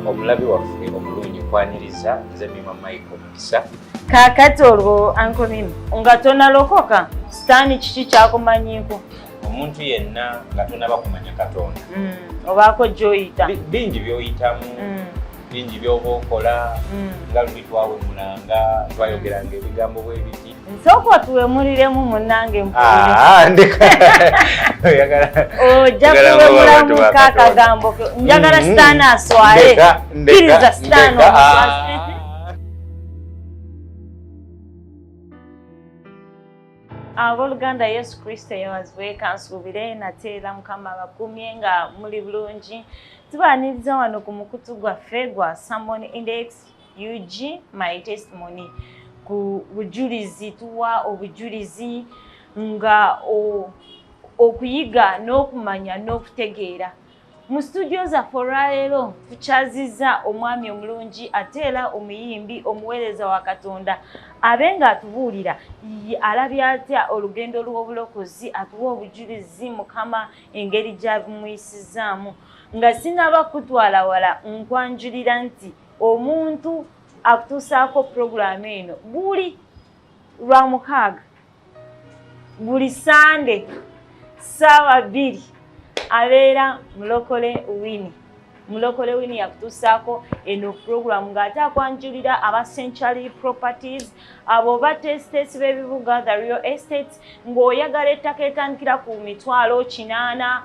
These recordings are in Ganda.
Omulabi waffe omulungi, nkwaniriza. Nze Mima Michael Mukisa. Kaakati olwo, Uncle Mima, nga tonalokoka, sitaani kiki kyakumanyiiko? Omuntu yenna nga tonaba kumanya Katonda, Obaako gy'oyita. Bingi by'oyitamu, bingi by'oba okola, nga luli twawemulanga, twayogeranga ebigambo bwe biti. Nsooka otuwemuliremu, munnange, mpulire. Ah, ndeka. Oyagala Ojja oyagala ngo abantu kuwemulamu ba Katonda. akagambo ke njagala sitaani aswale. Ndeka, ndeka, Kkiriza sitaani ndeka. omuswase. Abooluganda, Yesu Kristo yebazibwe. Kansuubire nate era Mukama abakumye nga muli bulungi. Tubaaniriza wano ku mukutu gwaffe gwa Sermon Index UG, My Testimony, ku bujulizi. Tuwa obujulizi nga okuyiga n'okumanya n'okutegeera. Mu studio zaffe olwaleero tukyazizza omwami omulungi ate era omuyimbi, omuweereza wa Katonda, abe ng'atubuulira alabye atya olugendo lw'obulokozi, atuwa obujulizi Mukama engeri gy'abimuyisizaamu. Nga sinaba kutwala wala, nkwanjulira nti omuntu akutuusaako puroguramu eno buli Lwamukaaga, buli Sande ssaawa 2, abeera Mulokole Wini. Mulokole Wini yakutuusaako eno puroguramu, ng'ate akwanjulira aba Century Properties, abo bateesiteesi b'ebibuga, the real estate. Ng'oyagala ettaka etandikira ku 800,000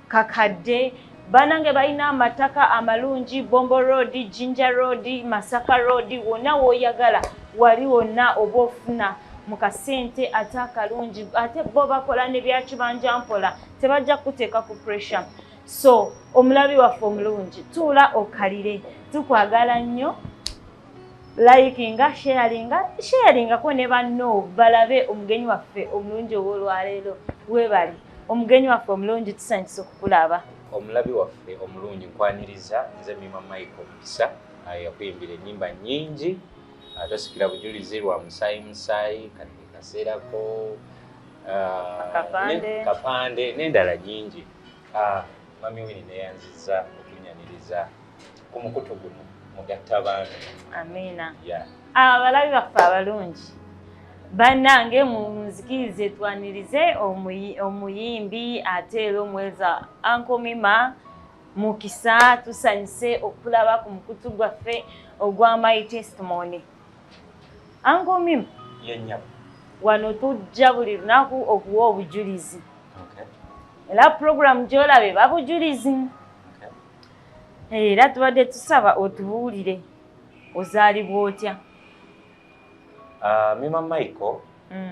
kakadde, banange balina amataka amalungi Bombo Road, Jinja Road, Masaka Road, wonna w'oyagala wali wonna oba ofuna mu kasente ate akalungi. Ate bo bakola ne byakibanja mpola, tebajja kukuteeka ku pressure. So omulabi waffe omulungi, tuula okalire, tukwagala nnyo. Likinga, sharinga, sharingako ne banno balabe omugenyi waffe omulungi ow'olwaleero. Weebale, omugenyi waffe omulungi, tusanyusa okukulaba. Omulabi waffe omulungi, nkwaniriza. Nze Mima Michael Mukisa, yakuyimbira ennyimba nnyingi, tosikira bujulizi lwa musaayi musaayi kati kaseerako, Kapande. Kapande n'endala nnyingi. Mami Wini, neyanziza okunyaniriza ku mukutu guno mugatta bantu. Amiina. Yeah. Abalabi baffe abalungi, bannange, munzikirize twanirize omuyimbi ate era omuweereza Uncle Mima Mukisa. Tusanyuse okulaba ku mukutu gwaffe ogwa My Testimony. Uncle Mima, Yennyabo. wano tujja buli lunaku okuwa obujulizi, era puroguramu gy'olaba eba bujulizi. Era tubadde tusaba otubuulire, ozaalibwa otya? Mima Michael,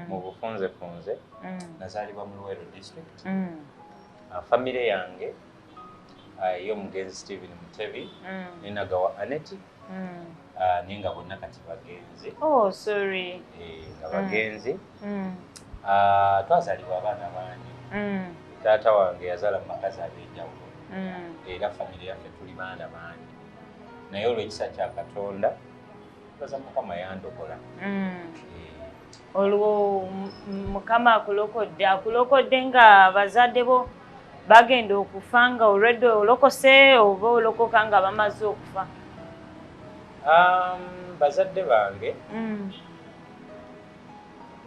mu bufunzefunze, nazaalibwa mu Luweero District. Famire yange ey'omugenzi Stephen Mutebi nenagawa Aneti, naye nga bonna kati bagenzi. Oh, sorry. Eh, nga bagenzi. Twazaalibwa abaana bangi. Taata wange yazaala mu bakazi ab'enjawulo, era famire yaffe tuli baana bangi, naye olw'ekisa kya Katonda, baza Mukama yandokola. Eh, Olwo Mukama akulokodde, akulokodde nga bazadde bo bagenda okufa, nga olwedde olokose, oba olokoka nga bamaze okufa? Bazadde bange,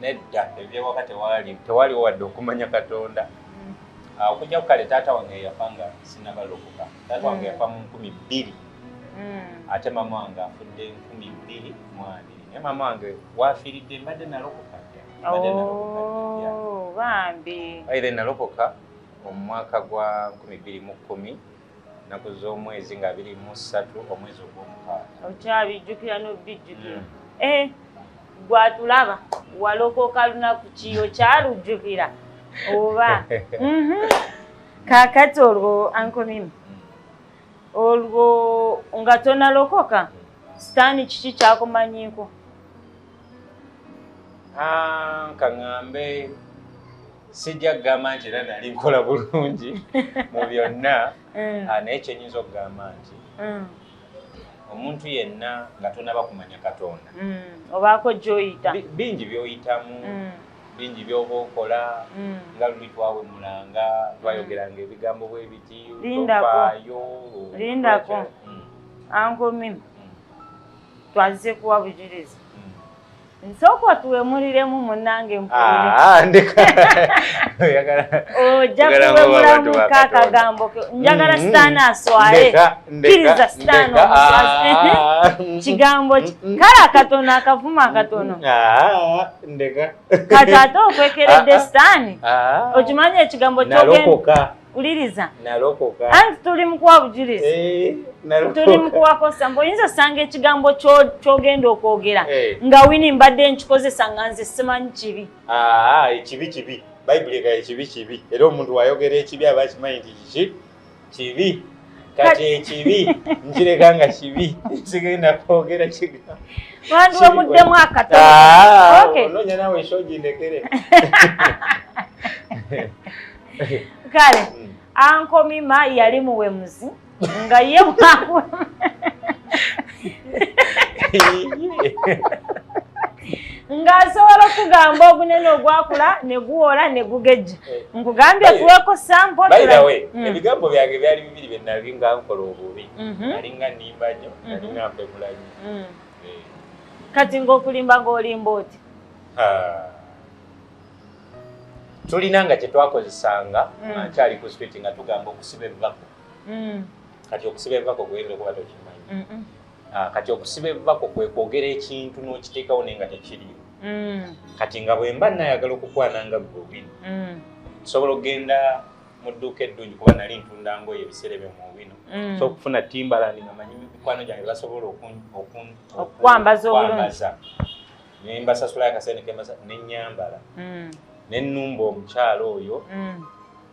nedda, ebyewaka tewali, tewaliwo wadde okumanya Katonda. Okujja kale taata wange yafa nga sinabalokoka. Taata wange yafa mu 2000, ate mama wange afudde 2020, naye mama wange wafiiridde mbadde nalokoka dda. Mbadde nalokoka dda, yeah. Oh, bambi. Aire nalokoka omwaka gwa 2010, nnaku z'omwezi nga 23, omwezi ogw'omukaaga. Okyabijjukira n'obijjukira? Eh, gwatulaba, walokoka lunaku ki? Okyalujjukira oba? Kaakati olwo, Uncle Mima, olwo nga tonalokoka, sitaani kiki kyakumanyiiko? Ah, kaŋŋambe sijja kugamba nti era nali nkola bulungi mu byonna. Ah, naye kyenyinza okugamba nti omuntu yenna nga tonaba kumanya Katonda, Obaako gy'oyita. Bingi by'oyitamu, Bingi byoba okola, nga luli twawemulanga, twayogeranga ebigambo bwe biti. Lindako. Lindako. Uncle Mima, twazze kuwa bujulizi. Nsooka tuwemuliremu munnange mpulire. Ojja kuwemulamu akagambo ke. Njagala Sitaani aswale. Kkiriza Sitaani omuswaze. Kigambo kale akatono, akavuma akatono. Kati ate okwekeredde Sitaani. Okimanyi ekigambo ky'ogenda wuliriza. Anti tuli mu kuwa bujulizi. Tuli mu kuwakosa. Oyinza osanga ekigambo ky'ogenda okwogera nga Winnie mbadde nkikozesa nga nze simanyi kibi. Ekibi kibi. Bayibuli egamba ekibi kibi. Era omuntu wayogera ekibi aba akimanyi nti kiki kibi. Kati ekibi nkireka nga kibi. Sigenda kwogera kigambo. Wandiwemuddemu akatono. Onoonya naawe enshogi ndekere. Kale, Uncle Mima yali muwemuzi nga ye ng'asobola okugamba ogunene ogwakula ne guwola ne gugejja. Nkugambye tuweko sample. By the way, ebigambo byange byali bibiri bye nali nga nkola obubi. Nali nga nnimba nnyo, nali nga mpemula nnyo. Kati ng'okulimba ng'olimba oti? Tulina nga kye twakozesanga nga nkyali ku street nga tugamba okusiba evvako. Kati okusiba evvako guyinza okuba tokimanyi. Kati okusiba evvako kwe kwogera ekintu n'okiteekawo naye nga tekiriiwo. Kati nga bwe mba nayagala okukwana nga ggwe Owino, nsobola okugenda mu dduuka eddungi kuba nali ntunda ngoye ebiseera ebyo mu Owino. So okufuna Timberland nga manyi mikwano gyange basobola okwambaza obulungi. Ne mbasasulayo akasente ke ne nnyambala. Ne nnumba omukyalo oyo,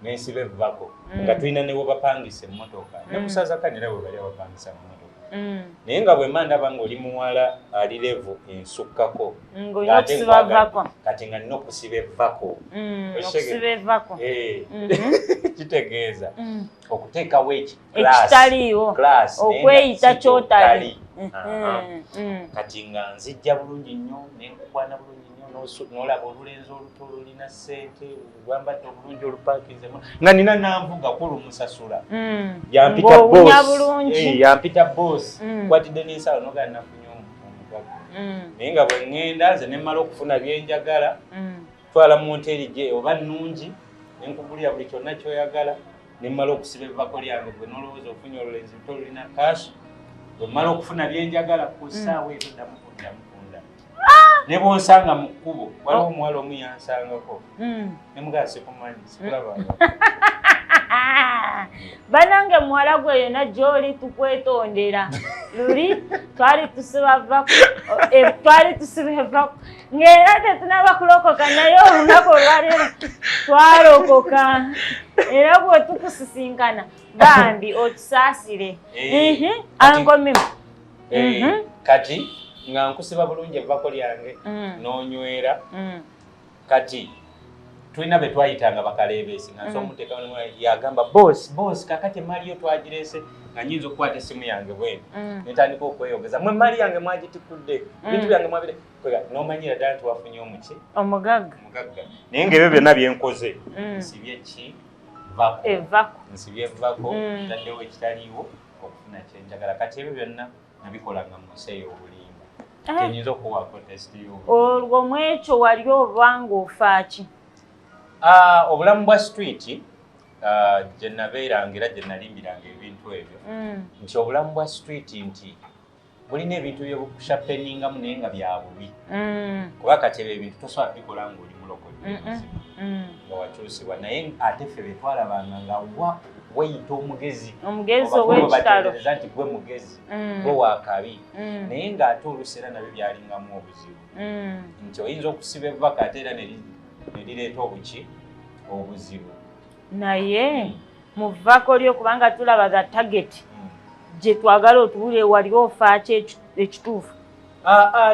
ne nsiba evvako. Nga tulina ne we bapangisa emmotoka. Ne musaza kani era we bali abapangisa emmotoka. Naye nga bwe mba ndaba ng'oli muwala ali level ensukkako, Ng'olina okusiba vvako. Kati nga nina okusiba evvako. Okusiba evvako. Kitegeeza okuteekawo ekitaliiwo, okweyita ky'otali. Kati nga nzijja bulungi nnyo, ne nkukwana bulungi nnyo, n'olaba olulenzi oluto olulina ssente, lwambadde obulungi olupakinze, nga nina nanvuga kulumusasula. Yampita boss. Kwatidde n'ensalo n'ogamba nafunye omugagga. Naye nga bwe ŋŋenda nze ne mmala okufuna bye njagala, twala mu nteeri gye oba nnungi, ne nkugulira buli kyonna ky'oyagala, ne mmala okusiba evvako lyange gwe n'olowooza ofunye olulenzi luto olulina cash, bwe mmala okufuna bye njagala ku ssaawa ezo ddamu kuddamu kunda. Ne bw'onsanga mu kkubo, waliwo omuwala omu yansangako. Ne mugamba sikumanyi, sikulabanga. Bannange muwala gwe yonna gy'oli tukwetondera. Luli twali tusiba vvako, twali tusiba evvako. Ng'era tetunaba kulokoka naye olunaku olwaleero twalokoka. Era bwe tukusisinkana bambi otusaasire. Uncle Mima. Kati nga nkusiba bulungi evvako lyange n'onywera. Kati tulina be twayitanga bakaleebeesi nga nsobola omuteeka yagamba boss, boss kakati emmali yo twagireese, nga nnyinza okukwata essimu yange bweno ne ntandika okweyogeza, mwe emmali yange mwagitikudde, ebintu byange mwabire, n'omanyira ddala nti wafunye omuki? Omugagga. Omugagga. Naye ng'ebyo byonna bye nkoze, nsibye ki? Vvako. Evvako. Nsibye evvako, ntaddewo ekitaliiwo okufuna kye njagala. Kati ebyo byonna nabikolanga mu nsi ey'obulimba. Kyenyinza okuwaako test y'obulimba. Olwo mu ekyo wali oba ng'ofa ki? Obulamu bwa street gye nabeeranga era gye nalimbiranga ebintu ebyo, nti obulamu bwa street nti bulina ebintu byebukushapeningamu naye nga bya bubi, kuba kati ebyo ebintu tosobola kubikola ng'oli mulokodde mazima nga wakyusibwa. Naye ate ffe bye twalabanga nga wa weyita omugezi, omugezi ow'ekitalo, nti gwe mugezi, gwe wakabi, naye ng'ate oluusi era nabyo byalingamu obuzibu, nti oyinza okusiba evvaka ate era ne lireeta obuki obuzibu. Naye mu vvaako lyo, kubanga tulaba the target gye twagala otuwulire, wali ofaaki ekituufu?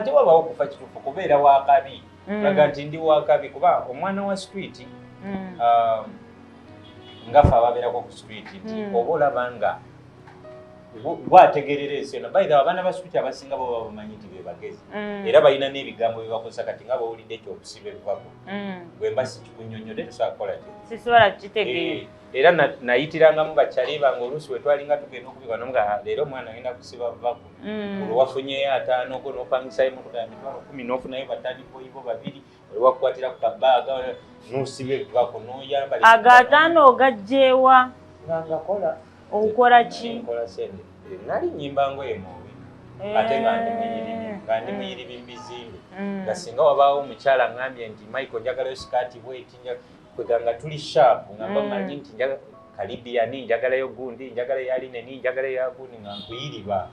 Tewabawo kufa kituufu, kubeera wakabi, laga nti ndi wakabi, kuba omwana wa street, nga ffe ababeerako ku street, nti oba olaba nga Gwategerera ensi yonna. By the way, abaana ba street abasinga bo baba bamanyi nti be bagezi, era balina n'ebigambo bye bakozesa. Kati nga bawulidde ekyokusiba ebivako, bwe mba sikikunnyonnyodde tosobola kukola ki? Sisobola kukitegeera. Eh, era nayitirangamu bakyali bange oluusi we twalinga tugenda okubikwa nomuga, leero omwana agenda kusiba vako. Olwo wafunyeyo 50 go, n'opangisayo emotoka ya 100,000, n'ofunayo bataniboyibo babiri, oli wakukwatira ku kabaaga, n'osiba evako, n'oyambala. Ago 50 ogajjeewa? Nga ngakola. Okola ki? Nkola sente. Eh, nali nyimba ngoye mubi, ate nga ndi muyiribi, nga ndi muyiribi mu bizimbe, nga singa wabaawo omukyala ngambye nti, "Michael, njagalayo sikaati bweti," kwega nga tuli sharp, nga mba manyi nti Caribbean, njagalayo gundi, njagalayo ya linen, njagalayo ya gundi, nga nkuyiriba.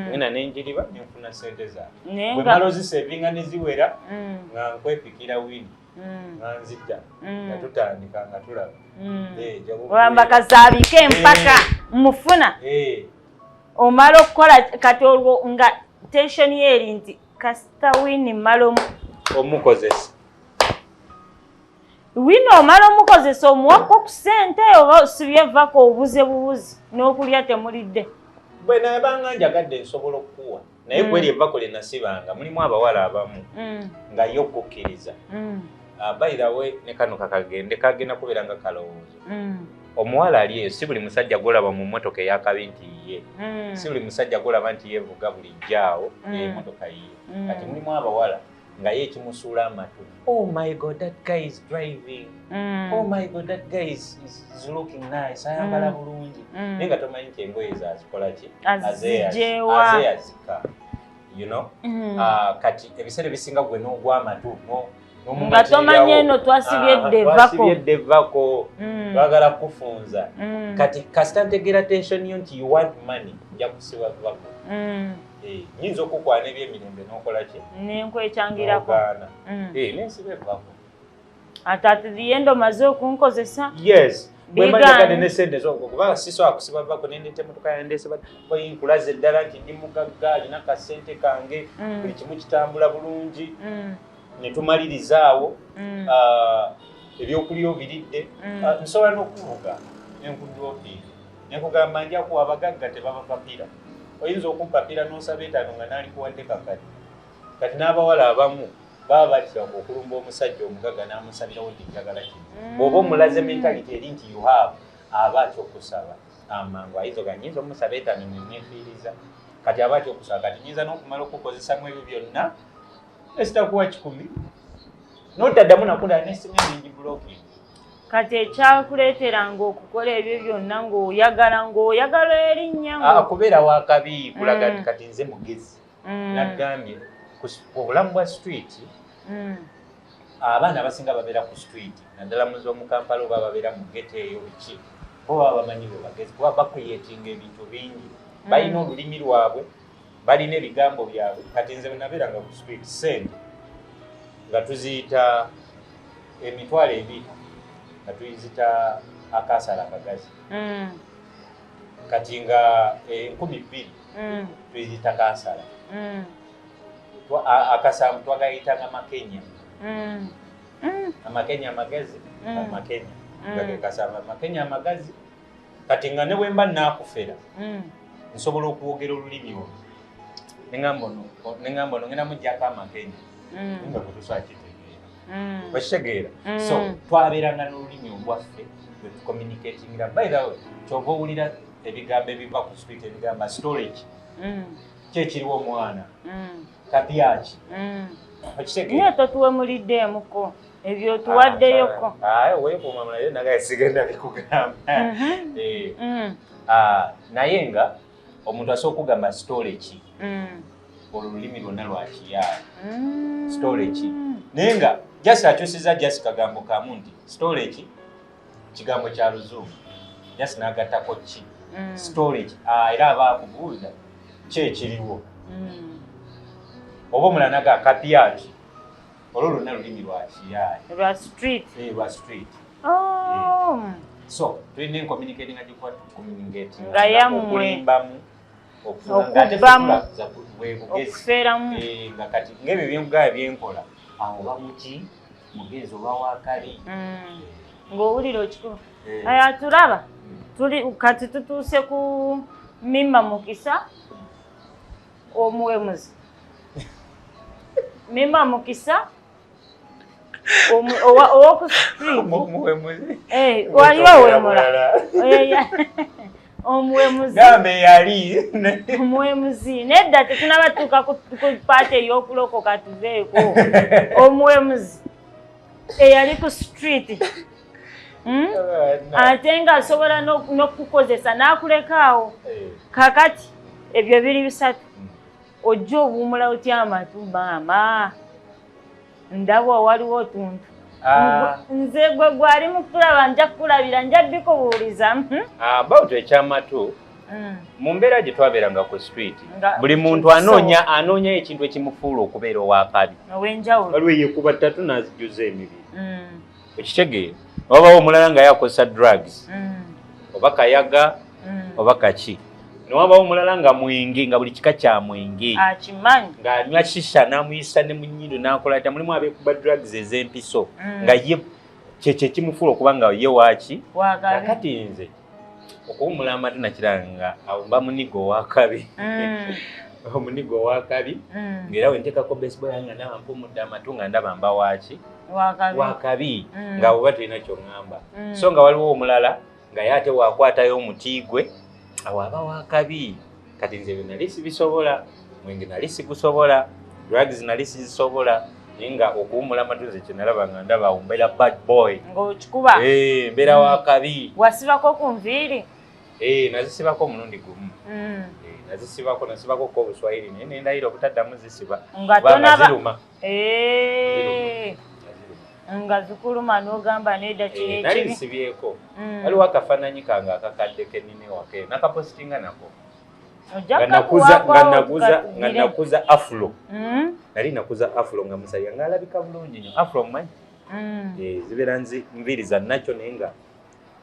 Ngenda nenjiriba nenfuna sente zange. Naye bwe mala ozisevinga ne ziwera, nga nkwepikira wini, nga nzijja, nga tutandika, nga tulaba. Eh, Olamba kazaabike empaka mufuna. Omala okukola kati olwo nga tension ye eri nti kasita wini mmala omukozesa. Wini omala omukozesa, omuwako ku ssente oba osibye vako, obuze bubuzi n'okulya temulidde. Bwe nabanga njagadde nsobola okukuwa, naye kweri evako lye nasibanga, mulimu abawala abamu nga ye okukkiriza. By the way, ne kano kakagende kagenda kubeera nga kalowoozo. Omuwala ali eyo, si buli musajja gwolaba mu mmotoka eyakabi nti ye, si buli musajja gwolaba nti yeevuga bulijjo awo emmotoka yiye. Kati mulimu abawala nga ye ekimusuula amatu, "Oh my God, that guy is driving. Oh my God, that guy is looking nice, ayambala bulungi." Naye nga tomanyi nti engoye zazikola ki? Azigyewa? Azeyazika. Ah, kati ebiseera ebisinga gwe n'ogwa amatu Nga tomanyi eno twasibye edda evako. Twasibye edda evako. Twagala kufunza. Kati kasita ntegeera tension yo nti you want money, nja kusiba vako. Eh, nyinza okukwana ebyemirembe n'okola ki? Nenkwekyangirako. N'ogaana. Eh, nensiba evako. Ate at the end omaze okunkozesa. Yes, bwemba Bigaanye. njagadde ne sente zo, kubanga sisobola kusiba vako nendeeta emotoka yandeese, nkulaze ddala nti ndi mugagga, alina kasente kange, buli kimu kitambula bulungi, ne tumaliriza awo. Ah, ebyokulya obiridde. Ah, nsobola n'okuvuga nenkudropinga nenkugamba nja kuwa. Abagagga tebabapapira. Oyinza okumpapira n'osaba 5 nga naalikuwadde kakati. Kati n'abawala abamu baba batya okulumba omusajja omugagga n'amusabirawo nti njagala kino. Bw'oba omulaze mentality eri nti you have, aba atya okusaba amangu. Ayinza oga nyinza omusaba 5 nenefiiriza. Kati aba atya okusaba. Kati nyinza n'okumala okukozesamu ebyo byonna nesitakuwa 100, notaddamu nakula nesimu emingi blocking. Kati ekyakuleeteranga okukola ebyo byonna ng'oyagala erinnya Kubeera wakabi, kulaga nti kati nze mugezi. Nagambye obulamu bwa street, abaana abasinga babeera ku street, naddala mu z'omu Kampala oba babeera mu ghetto eyo biki, bo baba bamanyi bwe bagezi kuba bacreatinga ebintu bingi. Balina olulimi lwabwe, balina ebigambo byabwe. Kati nze bwe nabeeranga ku street, sente nga tuziyita 20,000, nga tuyizita akasala akagazi. Kati nga 2,000 tuyizita kasala. Akasanvu twagayitanga makenya. Amakenya amagazi. Amakenya nga ge kasanvu, amakenya amagazi. Kati nga ne bwe mba naakufera, nsobola okwogera olulimi olwo neŋŋamba ono ngenda muggyako amakenya, nga gwe tosobola kitegeera. Okitegeera? So twabeeranga n'olulimi olwaffe lwe tucommunicatingira. By the way, kyova owulira ebigambo ebiva ku street, ebigamba storage, ki ekiriwo omwana, kapyaki. Okitegeera? Naye totuwemuliddeemuko ebyo, tuwaddeyoko. Weekuuma mulayo nagaye sigenda bikugamba. Eh, naye nga omuntu asobola okugamba storage, olwo olulimi lwonna lwakiyaali. Storage, naye nga just akyusiza just kagambo kamu nti storage kigambo kya Luzungu, just n'agattako ki storage. Era aba akubuuza ki ekiriwo, oba omulala naga kapyaki, olwo lwonna lulimi lwakiyaali. Lwa street. Eh, lwa street. Oh. So tulina encommunicating nga gikuba tucommunicating Nga yammwe. okulimbamu. Okubbamu. Bwe bugezi. Okufeeramu. Eh, nga kati ng'ebyo byenkugaba byenkola awo oba muki mugezi oba wakali. Ng'owulira okikuba. Eh. Aya, tulaba tuli kati tutuuse ku Mima Mukisa omuwemuzi, Mima Mukisa owoku street. Omuwemuzi. Eh, wali owemula. Omuwemuzi. Gambe yali omuwemuzi. Nedda, tetunabatuuka ku part ey'okulokoka, tuveeko. Omuwemuzi eyali ku street, Ate ng'asobola n'okukozesa n'akulekaawo. Kakati ebyo biri bisatu. Ojja obuwumula otya amatu, maama? Ndaba waliwo otuntu. Nze gwe gwali mukulaba, nja kukulabira, nja bikubuuliza. About ekyamatu, mu mbeera gye twabeeranga ku street, buli muntu anoonya anoonya ekintu ekimufuula okubeera owakabi. Ow'enjawulo. Waliwo eyekuba tattoo n'azijjuza emibiri, okitegeera? Wabawo omulala nga yakozesa drugs, oba kayaga, oba kaki. Newabawo omulala nga mwenge, nga buli kika kya mwenge akimanyi, ng'anywa shisha n'amuyisa ne mu nnyindo n'akola atya. Mulimu abeekuba drugs ez'empiso, nga ye kyekyo ekimufuula okuba nga ye waaki. Wakabi. Kakati nze okuwumula amatu nakiranga nga awo mba munigo owakabi, omunigo owakabi, ng'era wenteekako baseball yange nga ndaba mpumudde amatu, nga ndaba mba waaki. Wakabi. Wakabi, nga oba tulina kyoŋŋamba. So nga waliwo omulala nga ye ate wakwatayo omuti gwe, awo aba wakabi. Kati nze ebyo nali sibisobola. Mwenge nali sigusobola, drugs nali sizisobola, naye nga okuwumula amatu nze kyenalaba nga ndaba awo mbeera bad boy. Ng'okikuba. Eh, mbeera wakabi. Wasibako ku nviiri? Eh, nazisibako omulundi gumu. Eh, nazisibako, nasibako ko obuswayiri, naye nendayira obutaddamu zisiba nga kubanga tonaba ziruma. Ziruma. Nga zikuluma n'ogamba nedda, kino Eh, nali ekibi. nsibyeko. Waliwo akafaananyi kange akakadde kenina ewaka eyo, nakapositinga nako Ojja nga nakuza kukakuwaako nga awo nakuza nga tukatugire. nakuza afro. Nali nakuza afro nga musajja, ng'alabika bulungi nnyo. Afro omumanyi? Eh, zibeera nviiri za nakyo naye nga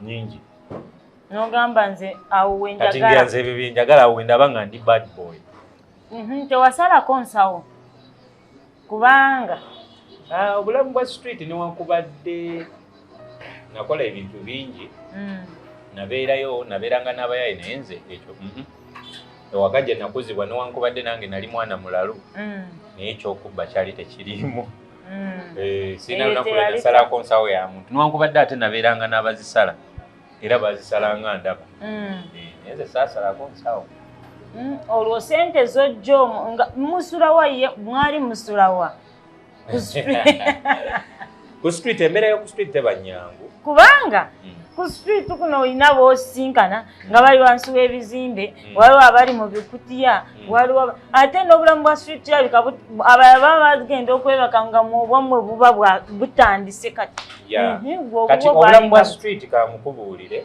nyingi. N'ogamba nze awo Kati nga wenjagala. nze ebyo byenjagala, awo wendaba nga ndi bad boy. Tewasalako nsawo kubanga Ah, obulamu bwa street, newankubadde nakola ebintu bingi, nabeerayo, nabeeranga n'abayaye, naye nze ekyo Ewaka gye nakuzibwa, newankubadde nange nali mwana mulalu, naye ekyokubba kyali tekiriimu. Eh, sirina Eh, lunaku lwe teyali nasalako nsawo ya muntu, newankubadde ate nabeeranga n'abazisala, era bazisalanga ndaba. Eh, naye nze saasalako nsawo. Olwo sente zojja omwo nga musulawa? Ye mwali musulawa ku street? Ku street, embeera y'oku street teba nyangu. Kubanga ku street kuno olina boosinkana nga bali wansi w'ebizimbe, waliwo abali mu bikutiya, waliwo ate n'obulamu bwa street kirabika abalala baba bagenda okwebaka nga obwammwe buba butandise kati. Gwe Kati obubwo obulamu bwa bwalinga street, kamukubuulire,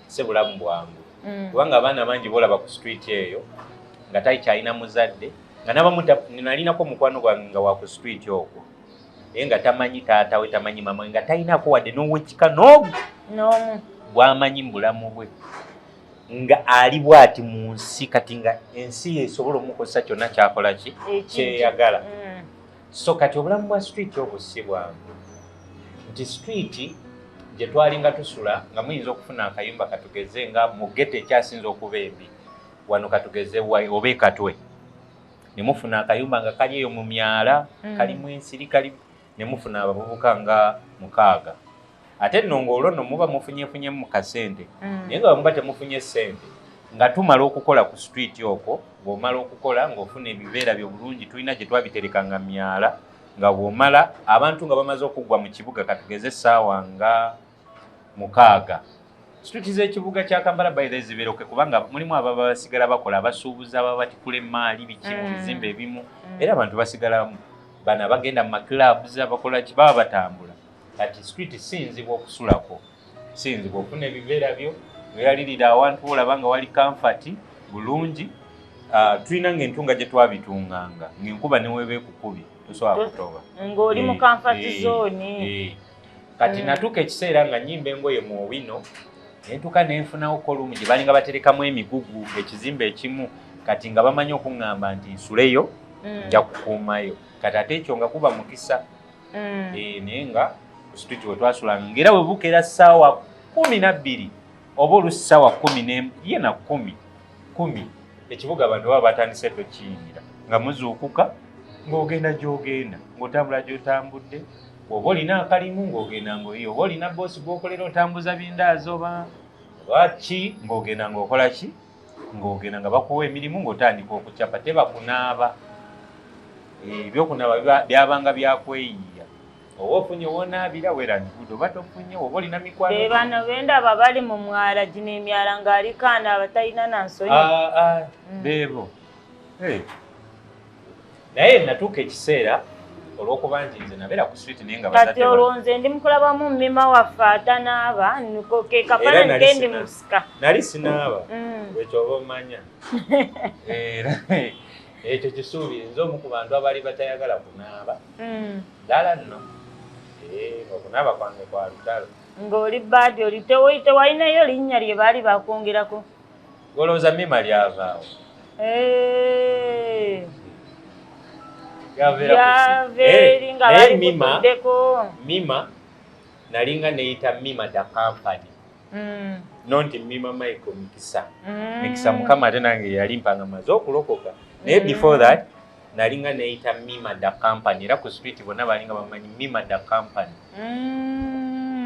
si bulamu bwangu, kubanga abaana bangi bolaba ku street eyo nga takyalina muzadde, nga nabamu nalinako mukwano gwange nga wa ku street okwo, naye nga tamanyi taata we, tamanyi mama we, nga talinako wadde n'owekika n'ogu n'omu bw'amanyi mu bulamu bwe, nga ali bw'ati mu nsi. Kati nga ensi esobola omukozesa kyonna kyakola ki Ekijja. kyeyagala. So kati obulamu bwa street obwo si bwangu, nti street gye twalinga tusula nga muyinza okufuna akayumba, katugeze nga mu ghetto ekyasinza okuba embi wano, katugeze oba ekatwe, ne mufuna akayumba nga kali eyo mu myala, kalimu ensiri, kali ne mufuna abavubuka nga 6. Ate nno ng'olwo nno muba mufunyefunyemu mu kasente, naye nga bwemuba temufunye ssente, nga tumala okukola ku street okwo, bw'omala okukola ng'ofuna ebibeera byo bulungi, tulina gye twabiterekanga myala, nga bw'omala abantu nga bamaze okuggwa mu kibuga, katugeze essaawa nga 6. Street z'ekibuga kya Kampala by the zibeeroke, kubanga mulimu ababa basigala bakola, abasuubuzi ababa batikula emaali biki mu bizimbe ebimu, era abantu basigalamu, bano abagenda mu maclubs, abakola ki, baba batambula. Kati street sinzibwa okusulako, sinzibwa okufuna ebibeera byo weralirira awantu olaba nga wali comfort bulungi. Ah, tulina ngaentunga gye twabitunganga ngaenkuba neweeba ekukubi tosobola kutoba. Ng'oli mu Eh, comfort eh, zone. eh. Kati natuuka ekiseera nga nyimba engoye mu owino, nentuuka nenfunawo kolumu gye balinga baterekamu emigugu, ekizimbe ekimu. Kati nga bamanyi okuŋŋamba nti nsuleyo, nja kukuumayo. Kati ate ekyo nga kuba mukisa. Eh, naye nga ku street we twasulanga, ngaera bwe bukeera ssaawa 12 oba olusi ssaawa 11 ye na 10. 10 ekibuga abantu baba batandise tokiyingira nga muzuukuka ng'ogenda gy'ogenda ng'otambula gy'otambudde oba olina akalimu ng'ogenda ng'oyiye oba olina boosi gw'okolera otambuza bindaazi oba lwaki ng'ogenda ng'okola ki ng'ogenda nga bakuwa emirimu ng'otandika okucapa tebakunaaba ebyokunaaba byabanga byakweyiiya oba ofunye wonaabira weranigude oba tofunye oba olina mikwano be bano bendaba bali mu mwala gino emyala ng'aliko anaaba talina na nsonyi beebo naye natuuka ekiseera olw'okuba nti nze nabeera ku street naye nga kati olwo nze ndi mukulabamu mima waffe atanaaba niko ke kafaananyi ke ndi musika nali sinaaba ekyo oba omanya era ekyo kisuubire nze omu ku bantu abaali batayagala kunaaba ddala nno okunaaba kwange kwa lutalo ng'oli baadi oli tewalinayo linnya lye baali bakwongerako golowooza mima lyavaawo lyava nga bali kutuddeko mima nalinga neyita Mima the company nonti Mima Michael Mikisa Mikisa Mukama ate nange yali mpanga maze okulokoka naye before that nalinga neyita Mima the company era ku street bonna balinga bamanyi Mima the company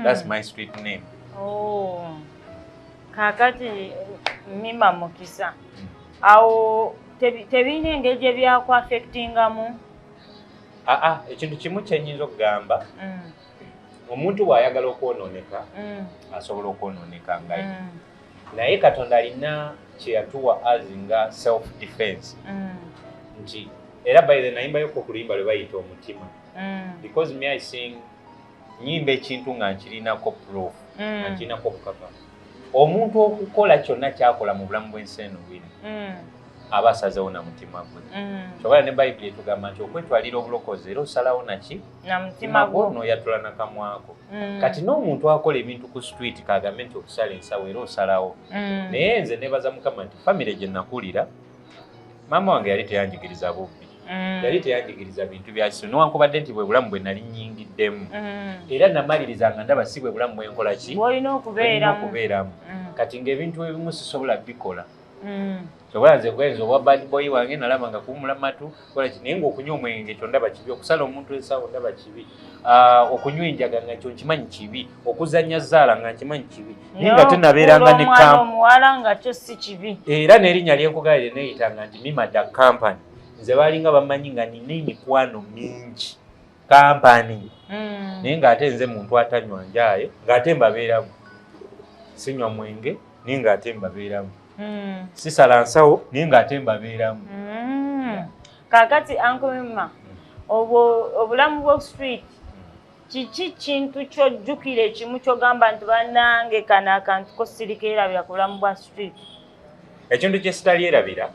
that's my street name. Oh. Kakati Mima Mukisa awo tebirina engeri gye byakwaffectingamu? Ekintu kimu kyenyinza okugamba omuntu bw'ayagala okwonooneka asobola okwonooneka nga naye Katonda alina kye yatuwa as nga self defense nti era by the nayimbayoko ku luyimba lwe bayita omutima because me I sing nyimba ekintu nga nkirinako proof nga nkirinako obukakafu omuntu okukola kyonna kyakola mu bulamu bw'ensi eno bwino aba asazeewo na mutima gwe kyobala ne Bayibuli etugamba nti okwetwalira obulokozi era osalawo naki na mutima gwo n'oyatula nakamwako kati n'omuntu akola ebintu ku street kagambe nti okusala ensawo era osalawo naye nze nebaza Mukama nti famire gye nakulira maama wange yali teyanjigiriza bubbi yali teyanjigiriza bintu bya kiso newankubadde nti bwe bulamu bwe nali nnyingiddemu era namaliriza nga ndaba si bwe bulamu bwe nkola ki bw'olina okubeeramu kati ng'ebintu ebimu sisobola bikola kyobala nze gwenza obwa bad boy wange nalaba nga kuwumula matu kola ki naye ng'okunywa omwenge ekyo ndaba kibi okusala omuntu ensawo ndaba kibi okunywa enjaga nga ekyo nkimanyi kibi okuzannya zaala nga nkimanyi kibi naye nga tenabeeranga ne omuwala nga kyo si kibi era n'erinnya lyenkugaire neeyitanga nti Mima the company nze baalinga bamanyi nga nina emikwano mingi kampani naye ng'ate nze muntu atanywa njaaye ng'ate mbabeeramu sinywa mwenge naye ng'ate mbabeeramu sisala nsawo naye ng'ate mbabeeramu Kakati Uncle Mima obwo obulamu bwa street kiki kintu kyojjukira ekimu kyogamba nti bannange kano akantu ko sirikeerabira ku bulamu bwa street? Ekintu kye sitalyerabira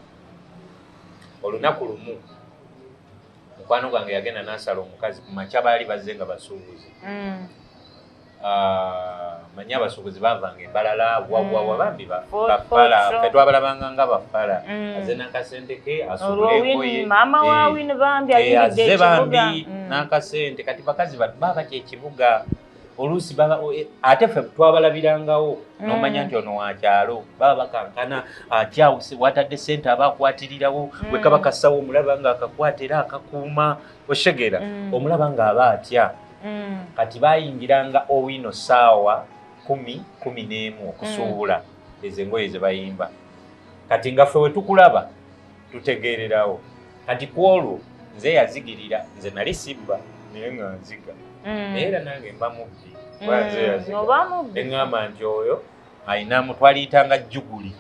olunaku lumu mukwano gwange yagenda n'asala omukazi ku makya baali bazze nga basuubuzi manyi abasuubuzi bavanga embalala wawawa bambi bafala ffe twabalabanga nga bafala azze n'akasente ke asuubula engoye maama wa Wini bambi ayingidde azze bambi n'akasente kati bakazi baba batya ekibuga oluusi ate ffe twabalabirangawo n'omanya nti ono wakyalo baba bakankana atya watadde sente aba akwatirirawo bwe kaba kasawo omulaba nga akakwata era akakuuma oshegera omulaba ng'aba atya kati bayingiranga Owino saawa 10 11 okusuubula ezo engoye ze bayimba kati nga ffe we tukulaba tutegeererawo kati ku olwo nze yazigirira nze nali sibba naye nga nziga naye era nange mba mubbi kuba nze yaziga neŋŋamba nti oyo ayinamu twaliyitanga juguli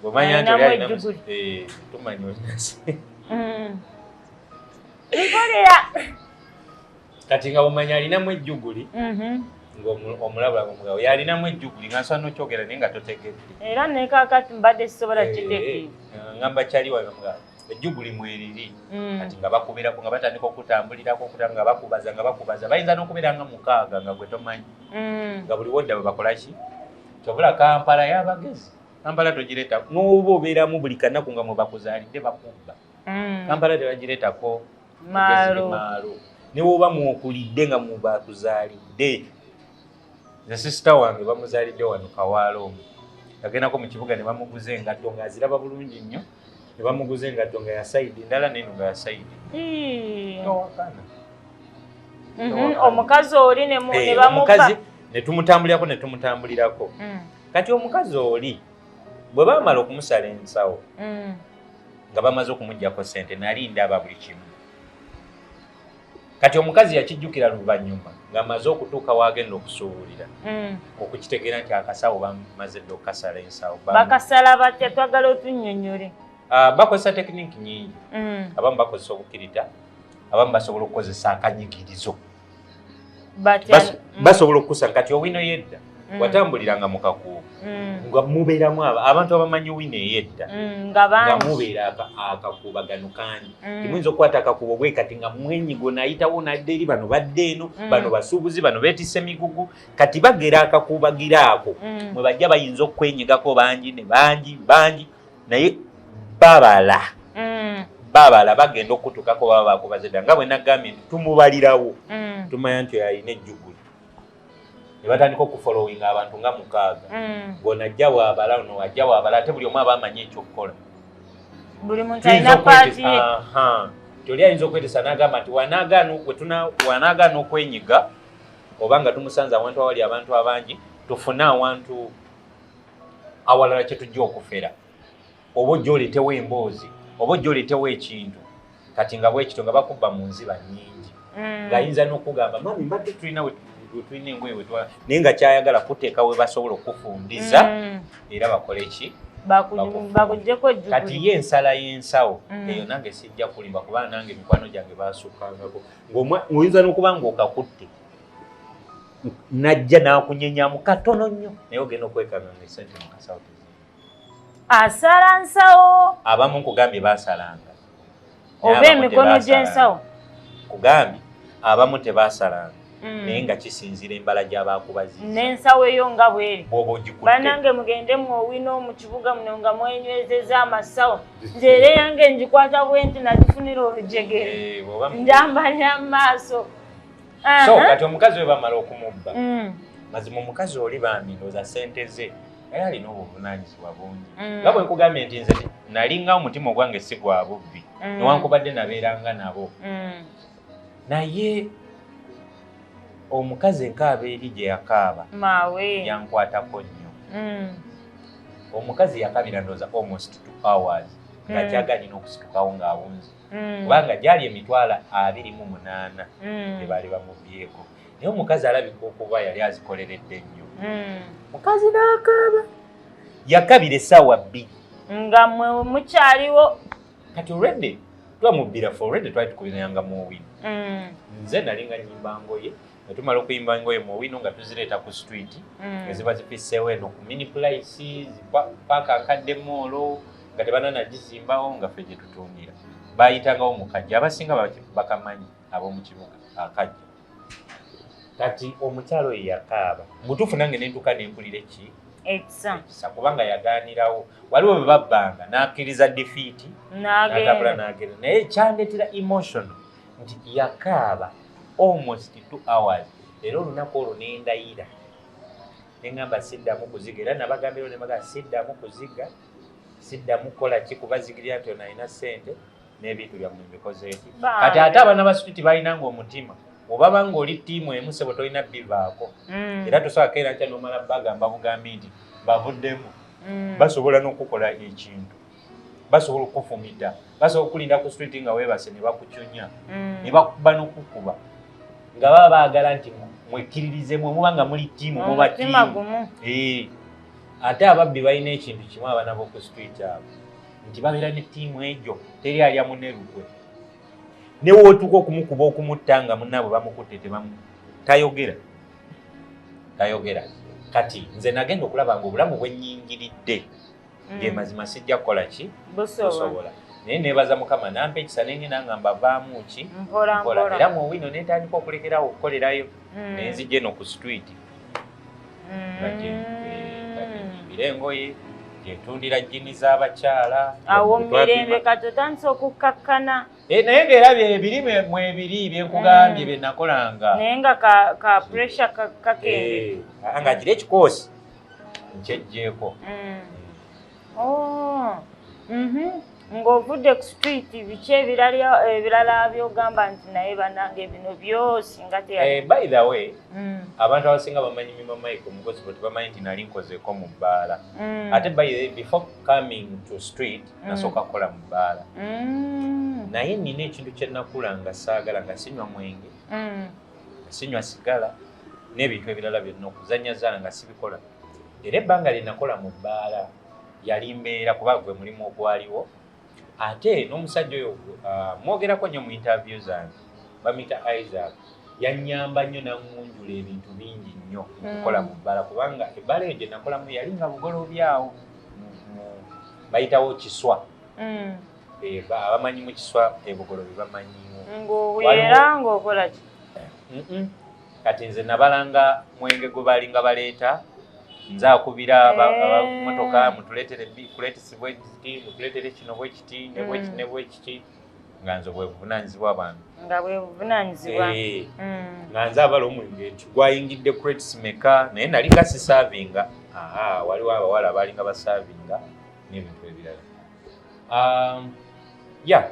bw'omanya nti oli alinamu tumanya olina nkolera kati nga bw'omanya alinamu ejjuguli ng'omulabula omugabo yalinamu ejjuguli nga nsobola n'okyogera naye nga totegedde era ne kaakati mbadde sisobola kitegeera ngamba kyali wange mugabo ejjuguli mweriri kati nga bakubirako nga batandika okutambulirako nga bakubaza nga bakubaza bayinza n'okubeera nga mukaaga nga gwe tomanyi nga buli wodda bwe bakola ki kyobula Kampala y'abagezi Kampala togireeta n'oba obeeramu buli kanaku nga mwe bakuzaalidde bakubba Kampala tebagireetako maalo ne woba mwokulidde nga mubakuzaalidde nze sisita wange bamuzaalidde wano Kawaala omwo Yagendako mu kibuga ne bamuguza engatto ng'aziraba bulungi nnyo, ne bamuguza engatto nga ya side ndala neno nga ya side. Towakana. Omukazi oli ne bamubba. Omukazi ne tumutambulirako ne tumutambulirako. Kati omukazi oli bwe baamala okumusala ensawo, nga bamaze okumuggyako ssente, nali ndaba buli kimu. Kati omukazi yakijjukira luvannyuma ng'amaze okutuuka w'agenda okusuubulira, okukitegeera nti akasawo bamaze dda okukasala ensawo. Bakasala batya? Twagala otunnyonnyole. Bakozesa technique nyingi. Abamu bakozesa obukirita, abamu basobola okukozesa akanyigirizo. Basobola okukusa. Kati owino yedda, watambuliranga mu kakuubo nga mubeeramu abantu abamanyi wino eyedda, nga nga mubeera akakuubagano kangi. Timuyinza okukwata akakuubo bwe kati nga mwenyigo nayitawo nadda eri, bano badde eno, bano basuubuzi, bano beetisse migugu. Kati bagera akakuubagira ako mwe bajja bayinza okwenyigako bangi ne bangi bangi, naye babala babala bagenda okutukako baba bakubaze dda. Nga bwe nagambye nti tumubalirawo, tumanya nti oyo alina ejjuguli, ne batandika okufollowinga abantu nga 6. Ng'onajja waabala, ono wajja waabala, ate buli omu aba amanyi ekyokukola. Buli muntu alina part ye. Nti oli ayinza okwetesa n'agamba nti wanaagaana okwenyiga, oba nga tumusanze awantu awali abantu abangi, tufune awantu awalala kye tujja okufera, oba ojja oleetewo emboozi, oba ojja oleetewo ekintu. Kati nga bwekityo nga bakubba mu nziba nnyingi, ng'ayinza n'okugamba, "Mami, mbadde tulina we tulina engoye wetwala," naye nga kyayagala kuteeka we basobola okufundiza era bakole ki? Bakuggyeko ejjuguli. Kati ye ensala y'ensawo eyo nange sijja kulimba, kubanga nange mikwano gyange basukkangako. Ng'oyinza n'okuba ng'okakutte, najja n'akunyenyamu katono nnyo, naye ogenda okwekanga nga esente mu kasawo teziri. Asala nsawo? Abamu nkugambye basalanga. Oba emikono gy'ensawo? Kugambye abamu tebasalanga, naye nga kisinziira embala gy'abakubaziza. N'ensawo eyo nga bweri. Bw'oba ogikutte. Bannange, mugende mu owino mu kibuga muno nga mwenywezeza amasawo. Nze era yange ngikwata bwe nti nagifunira olujegere. Njambalira mu maaso. So kati omukazi we bamala okumubba, mazima omukazi oli bambi ndowooza sente ze naye alina obuvunaanyizibwa bungi. Nga bwe nkugambye nti nze nalinga omutima ogwange si gwa bubbi, newankubadde nabeeranga nabo, naye omukazi enkaaba eri gye yakaaba Maawe. yankwatako nnyo. Omukazi yakabira ndowooza almost 2 hours nga kyaganye n'okusitukawo ng'awunze, kubanga gyali 28,000 gye baali bamubyeko, naye omukazi alabika okuba yali azikoleredde nnyo. Mukazi n'akaaba, yakabira essaawa 2. Nga mwe mukyaliwo. Kati already twamubbira fe already twali tukubiranga mu owino. Nze nalinga nyimba ngoye, nga tumala okuyimba ngoye mu owino nga tuzireeta ku street, eziba zifiseewo eno ku Mini Price paaka nkadde mall nga tebananagizimbawo, nga ffe gye tutundira. Bayitangawo mukajja, abasinga bakamanyi ab'omu kibuga akajja. Kati omukyalo oyo yakaaba mutuufu, nange nentuuka nempulira eki Ekisa. Ekisa, kubanga yagaanirawo. Waliwo bwe babbanga n'akkiriza defeat n'atambula N'agenda. n'agenda, naye kyandetera emotion nti yakaaba almost 2 hours. Era olunaku olwo nendayira neŋŋamba siddamu kuziga, era nabagambirawo nembaga siddamu kuziga, siddamu kukola ki, kubazigirira nti ono alina ssente n'ebintu byammwe mbikoze eti. Bambi. Kati ate abaana ba street balinanga omutima, obaba ng'oli ttiimu emu, sebo, tolina bivaako. Era tosobola keera nkya n'omala bagamba bugambi nti bavuddemu. Basobola n'okukola ekintu, basobola okukufumita, basobola okulinda ku street nga weebase ne bakucunya, ne bakuba n'okukuba, nga baba baagala nti mwekkiririzemu muba nga muli ttiimu, muba Omutima ttiimu. gumu. Eh. Ate ababbi balina ekintu kimu, abaana b'oku street abo, nti babeera ne ttiimu egyo, teri alya munne lukwe, ne wootuuka okumukuba okumutta nga munnaabwe bamukutte tebamu tayogera, tayogera. Kati nze nagenda okulaba nga obulamu bwennyingiridde, ge mazima sijja kukola ki? Busobola. Busobola. Naye neebaza Mukama nampa ekisa, nengenda nga mbavaamu ki? Mpola. Mpola. Mpola. Era mu wino netandika okulekerawo okukolerayo, nenzijja eno ku street nga nga gyenyimbira engoye, gyentundira jean z'abakyala. Awo mirembe, kati otandise okukkakkana. Eh, naye ngaera byebiri mwebiri byenkugambye bye nakolanga. Naye nga ka pressure kakende. Eh, nga kiri ekikoosi. Nkyejjeeko. Oh. Ng'ovudde ku street, biki ebirala byogamba nti naye bannange bino byosinga teyali? By the way, abantu abasinga bamanyi Mima Mike omugozi, bwe tebamanyi nti nali nkozeeko mu bbaala. Ate by the way, before coming to street, nasooka kukola mu bbaala. Naye nina ekintu kye nakula nga saagala, nga sinywa mwenge, nga sinywa sigala n'ebintu ebirala byonna, okuzannya zaala nga sibikola. Era ebbanga lye nakola mu bbaala yali mbeera, kuba gwe mulimu ogwaliwo. Ate n'omusajja oyo, mwogerako nnyo mu interview zange, bamuyita Isaac, yannyamba nnyo naŋŋunjula ebintu bingi nnyo mu kukola mu bbaala, kubanga ebbaala eyo gye nakolamu yali nga Bugoloobi awo, bayitawo Kiswa. Abamanyi mu Kiswa e Bugoloobi bamanyiwo. Ng'oweera ng'okola ki? Kati nze nabalanga mwenge gwe balinga baleeta, nze akubira abamotoka, mutuleetere crates bwe kiti, mutuleetere kino bwe kiti, ne bwe kiti, ne bwe kiti, nga nze bwe buvunaanyizibwa bwange. Nga bwe buvunaanyizibwa. Nga nze abala omwenge nti gwayingidde crates meka, naye nali nga sisaavinga. Aha, waliwo abawala abalinga basaavinga n'ebintu ebirala. Ya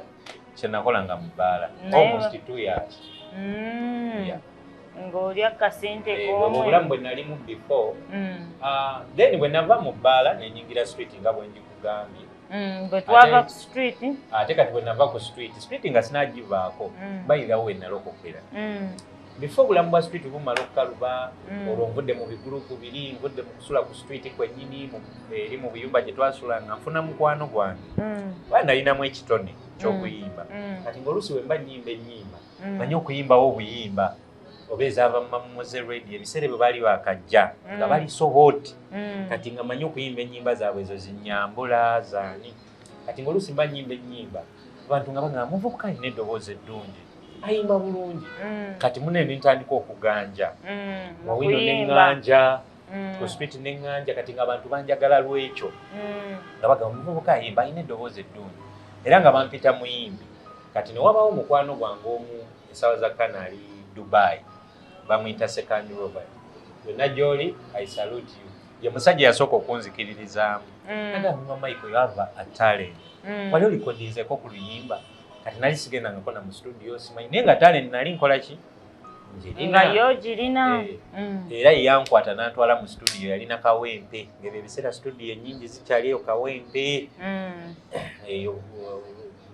kyenakolanga mu bbaala almost 2 years. Yeah. Ng'olya kasente Bwe obulamu bwe nalimu before. Then bwe nava mu bbaala nenyingira street nga bwe ngikugambye. Bwe twava ku street. Ate kati bwe nava ku street, street nga sinagivaako, bayirawo we nalokokera. Before obulamu bwa street bumala okukaluba, olwo nvudde mu bigulupu biri, nvudde mu kusula ku street kwennyini, eri mu buyumba gye twasulanga, nfuna mukwano gwange, kuba nalinamu ekitone ky'okuyimba. Kati ng'oluusi bwe mba nnyimba ennyimba, manyi okuyimbawo obuyimba oba ezaava mu Mamuze Radio, ebiseera bwe baali bakajja nga bali so hot. Kati nga manyi okuyimba ennyimba zaabwe ezo zinyambula zaani. Kati ng'oluusi mba nnyimba ennyimba, abantu nga bagamba, muvubuka alina eddoboozi eddungi, ayimba bulungi. Kati munene ntandika okuganja wawino okuyimba. Neŋŋanja ku street, neŋŋanja. Kati ng'abantu banjagala lwekyo, nga bagamba omuvubuka ayimba, alina eddoboozi eddungi, era nga bampita muyimbi. Kati ne wabawo mukwano gwange omu, essaawa za kana ali Dubai, bamuyita Sekandi Robert. Yonna gy'oli, I salute you. Ye musajja yasooka okunzikiririzaamu. Agamba, "Michael, you have a talent. Wali olikodinzeeko ku luyimba?" Kati nali sigendangako na mu studio, simanyi, naye nga talent nali nkola ki, Nga njirina. yo girina. Era ye yankwata n'antwala mu studio, yalina Kawempe, ng'ebyo ebiseera studio ennyingi zikyali eyo Kawempe, eyo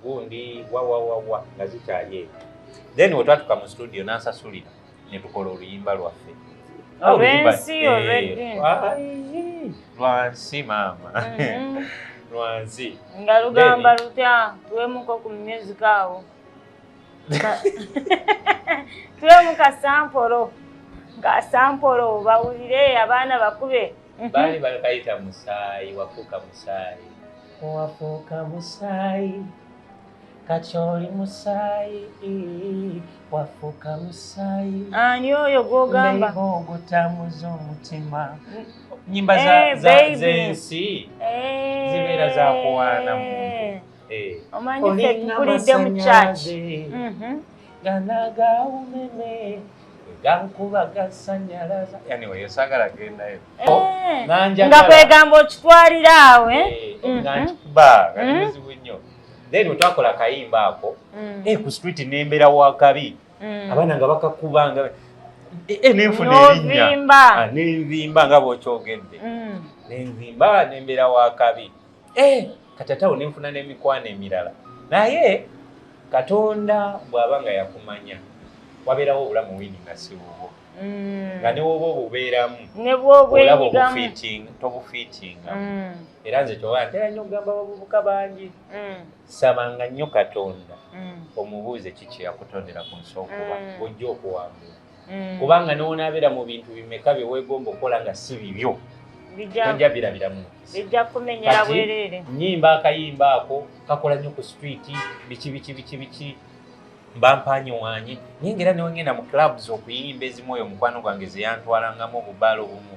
gundi wawawawa nga zikyali eyo. Then we twatuka mu studio n'ansasulira ne tukola oluyimba lwaffe. Olw'ensi, Eh, olw'eddiini? Ai, lwansi maama. Lwansi. Nga lugamba lutya? Tuwemuko ku music awo. Tuwemu kasampolo, kasampolo bawulire abaana bakube. Baali bakayita Musaayi. Wafuuka musaayi, wafuuka musaayi, kati oli musaayi, wafuuka musaayi. Ani oyo gw'ogamba? Baby, ogutambuza omutima. Nyimba Eh, baby. z'ensi Eh. zibeera za kuwaana muntu. Eh. Omanyi ffe Olinga tukulidde mu church. amasannyalaze, ganaga umeme gankuba gasanyalaza. Anyway, saagala gendayo. Eh. Nanjagala. Nga kwegamba okitwalira awo, eh? Eh, nga nkikuba nga muzibu nnyo. Then bwe twakola akayimba ako, ku street nembeera wakabi. Abaana nga bakakuba nga nenfuna erinnya. N'ovimba. Ah, nenvimba nga bw'okyogedde. Nenvimba nembeera wakabi. Kati ate awo nenfuna n'emikwano emirala, naye Katonda bw'aba nga yakumanya, wabeerawo obulamu wini nga si bubwo, nga ne woba obubeeramu, Ne olaba bw'obwenyigamu. Tobufiitinga. Era nze kyoba ntera nnyo okugamba abavubuka bangi, sabanga nnyo Katonda, omubuuze kiki yakutondera ku nsi okuba, ojja okuwangula. Kubanga newonaabeera mu bintu bimeka bye weegomba okukola nga si bibyo, tojja birabiramu mukisa. Bijja kumenyera Kati, bwereere. Nyimba akayimba ako kakola nnyo ku street, biki biki biki biki, bampanyewanye, naye ngaera newengenda mu clubs okuyimba ezimu, oyo omukwano gwange zeyantwalangamu obubaala obumu,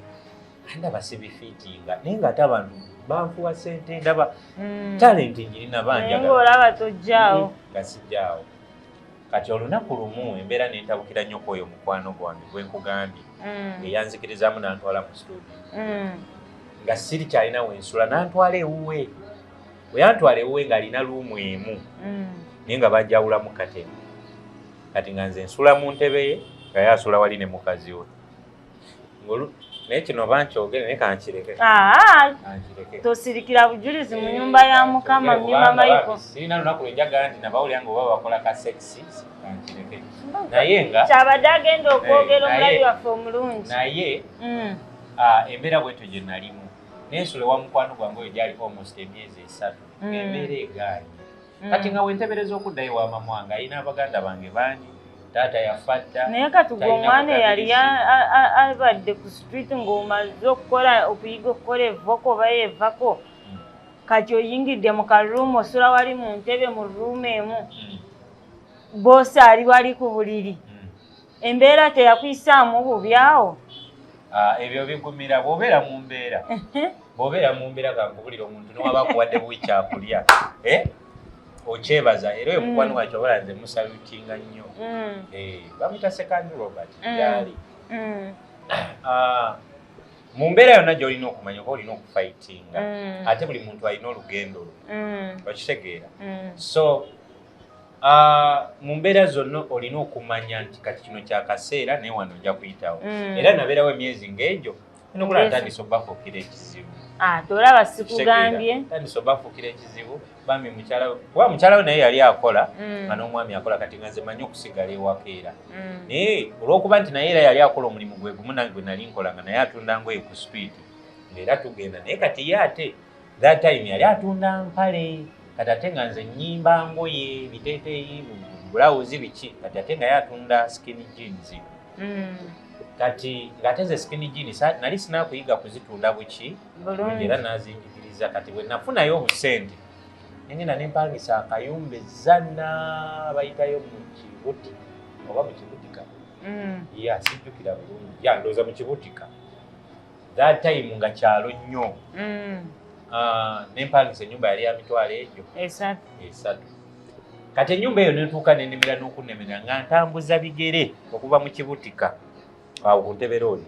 andaba sibifiitinga, naye ngaate abantu banfuwa sente, ndaba talent njirina, Naye banjagala. ng'olaba tojjaawo. Nga sijjaawo. Kati olunaku lumu embeera nentabukira nnyo ku oyo mukwano gwange gwe nkugambye, eyanzikirizaamu n'antwala mu studio. Nga siri kyalina wensula, nantwala ewuwe. Bwe yantwala ewuwe ng'alina room emu, naye nga banjawulamu katebe. Kati nga nze nsula mu ntebe ye, nga ye asula wali ne mukazi we. Naye kino bankyogere, naye kankireke. Ah, Kankireke. Tosirikira bujulizi mu nyumba ya Mukama, Mnyima Michael. Sirina lunaku lwe njagala nti nabawulira nga oba bakola ka sex, kankireke. Naye nga kyabadde agenda okwogera, Eh, omulabi waffe omulungi. Naye embeera bwetyo gye nalimu, nensula ewa mukwano gwange oyo gyali almost emyezi 3, ng'embeera egaanye. Kati nga wentebereza okuddayo ewa mama wange, alina abaganda bange bangi, taata yafa dda. Naye kati gwe Talina omwana eyali bugabirizi. abadde ku street ng'omaze okukola, okuyiga okukola evoko oba yevako, kati oyingidde mu karoom, osula wali mu ntebe mu room emu, boss ali wali ku buliri, embeera teyakuyisaamu bubi awo? Ah, ebyo bigumira bw'obeera mu mbeera, bw'obeera mu mbeera, kankubulira, omuntu newaba akuwadde buwi kyakulya, eh? Okyebaza. Era oyo mukwano gwange obala nze musalutinga nnyo. Eh, bamuyita Sekandi Robert. Gyali. Ah, mu mbeera yonna gy'olina okumanya oba olina okufightinga, ate buli muntu alina olugendo lwe, okitegeera? So mu mbeera zonna olina okumanya nti kati kino kyakaseera, naye wano nja kuyitawo. Era nabeerawo emyezi ng'egyo, nokulaba ntandise obafuukira ekizibu. Ah, tolaba sikugambye. Tandise obafuukira ekizibu bambi mukyala we, kuba mukyala we naye yali akola, nga n'omwami akola. Kati nga nze manyi okusigala ewaka era, naye olw'okuba nti naye era yali akola omulimu gwe gumu nange gwe nali nkola, nga naye atunda ngoye ku street, ng'era tugenda naye. Kati ye ate that time yali atunda mpale, kati ate nga nze nnyimba ngoye, biteeteeyi, bulawuzi, biki. Kati ate nga ye atunda skinny jeans. Kati ng'ate nze skinny jeans nali sinakuyiga kuzitunda buki Bulungi. Era nazinjigiriza. Kati bwe nafunayo obusente, nengenda nempangisa akayumba ezanna bayitayo mu Kibuti oba mu Kibutika. Ya, sijjukira bulungi, ya, ndowooza mu Kibutika. That time nga kyalo nnyo. Ah, nempangisa ennyumba yali ya mitwalo egyo 3. 3. Kati ennyumba eyo netuuka nenemera n'okunemera, nga ntambuza bigere okuva mu Kibutika awo ku Ntebe Road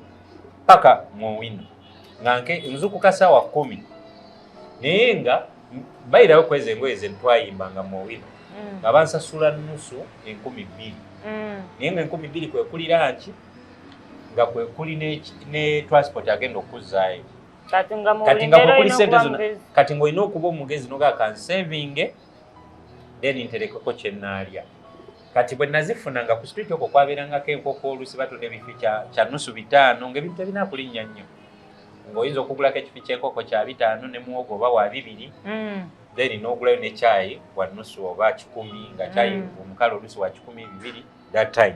paka mu Owino, nga nzukuka saawa 10. Naye nga bayirawo kweza engoye ze twayimbanga mu Owino, nga bansasula nusu, 2000. Naye nga 2000 kwe kuli lunch, nga kwe kuli ne transport agenda okuzzaayo. Kati nga mu Kati buli nga mbeera kwekuli olina sente okuba zonna. mugezi. Kati ng'olina okuba omugezi nogaa kansavinge, then nterekeko kyenaalya. Kati bwe nazifuna, nga ku street okwo kwabeerangako enkoko, oluusi batunda ebifi kya nusu 500, ng'ebintu tebina kulinnya nnyo, ng'oyinza okugulako ekifi ky'enkoko kya 500 ne muwogo oba wa 200, then n'ogulayo ne kyayi wa nusu oba 100, nga kyayi omukale oluusi wa 1200 that time.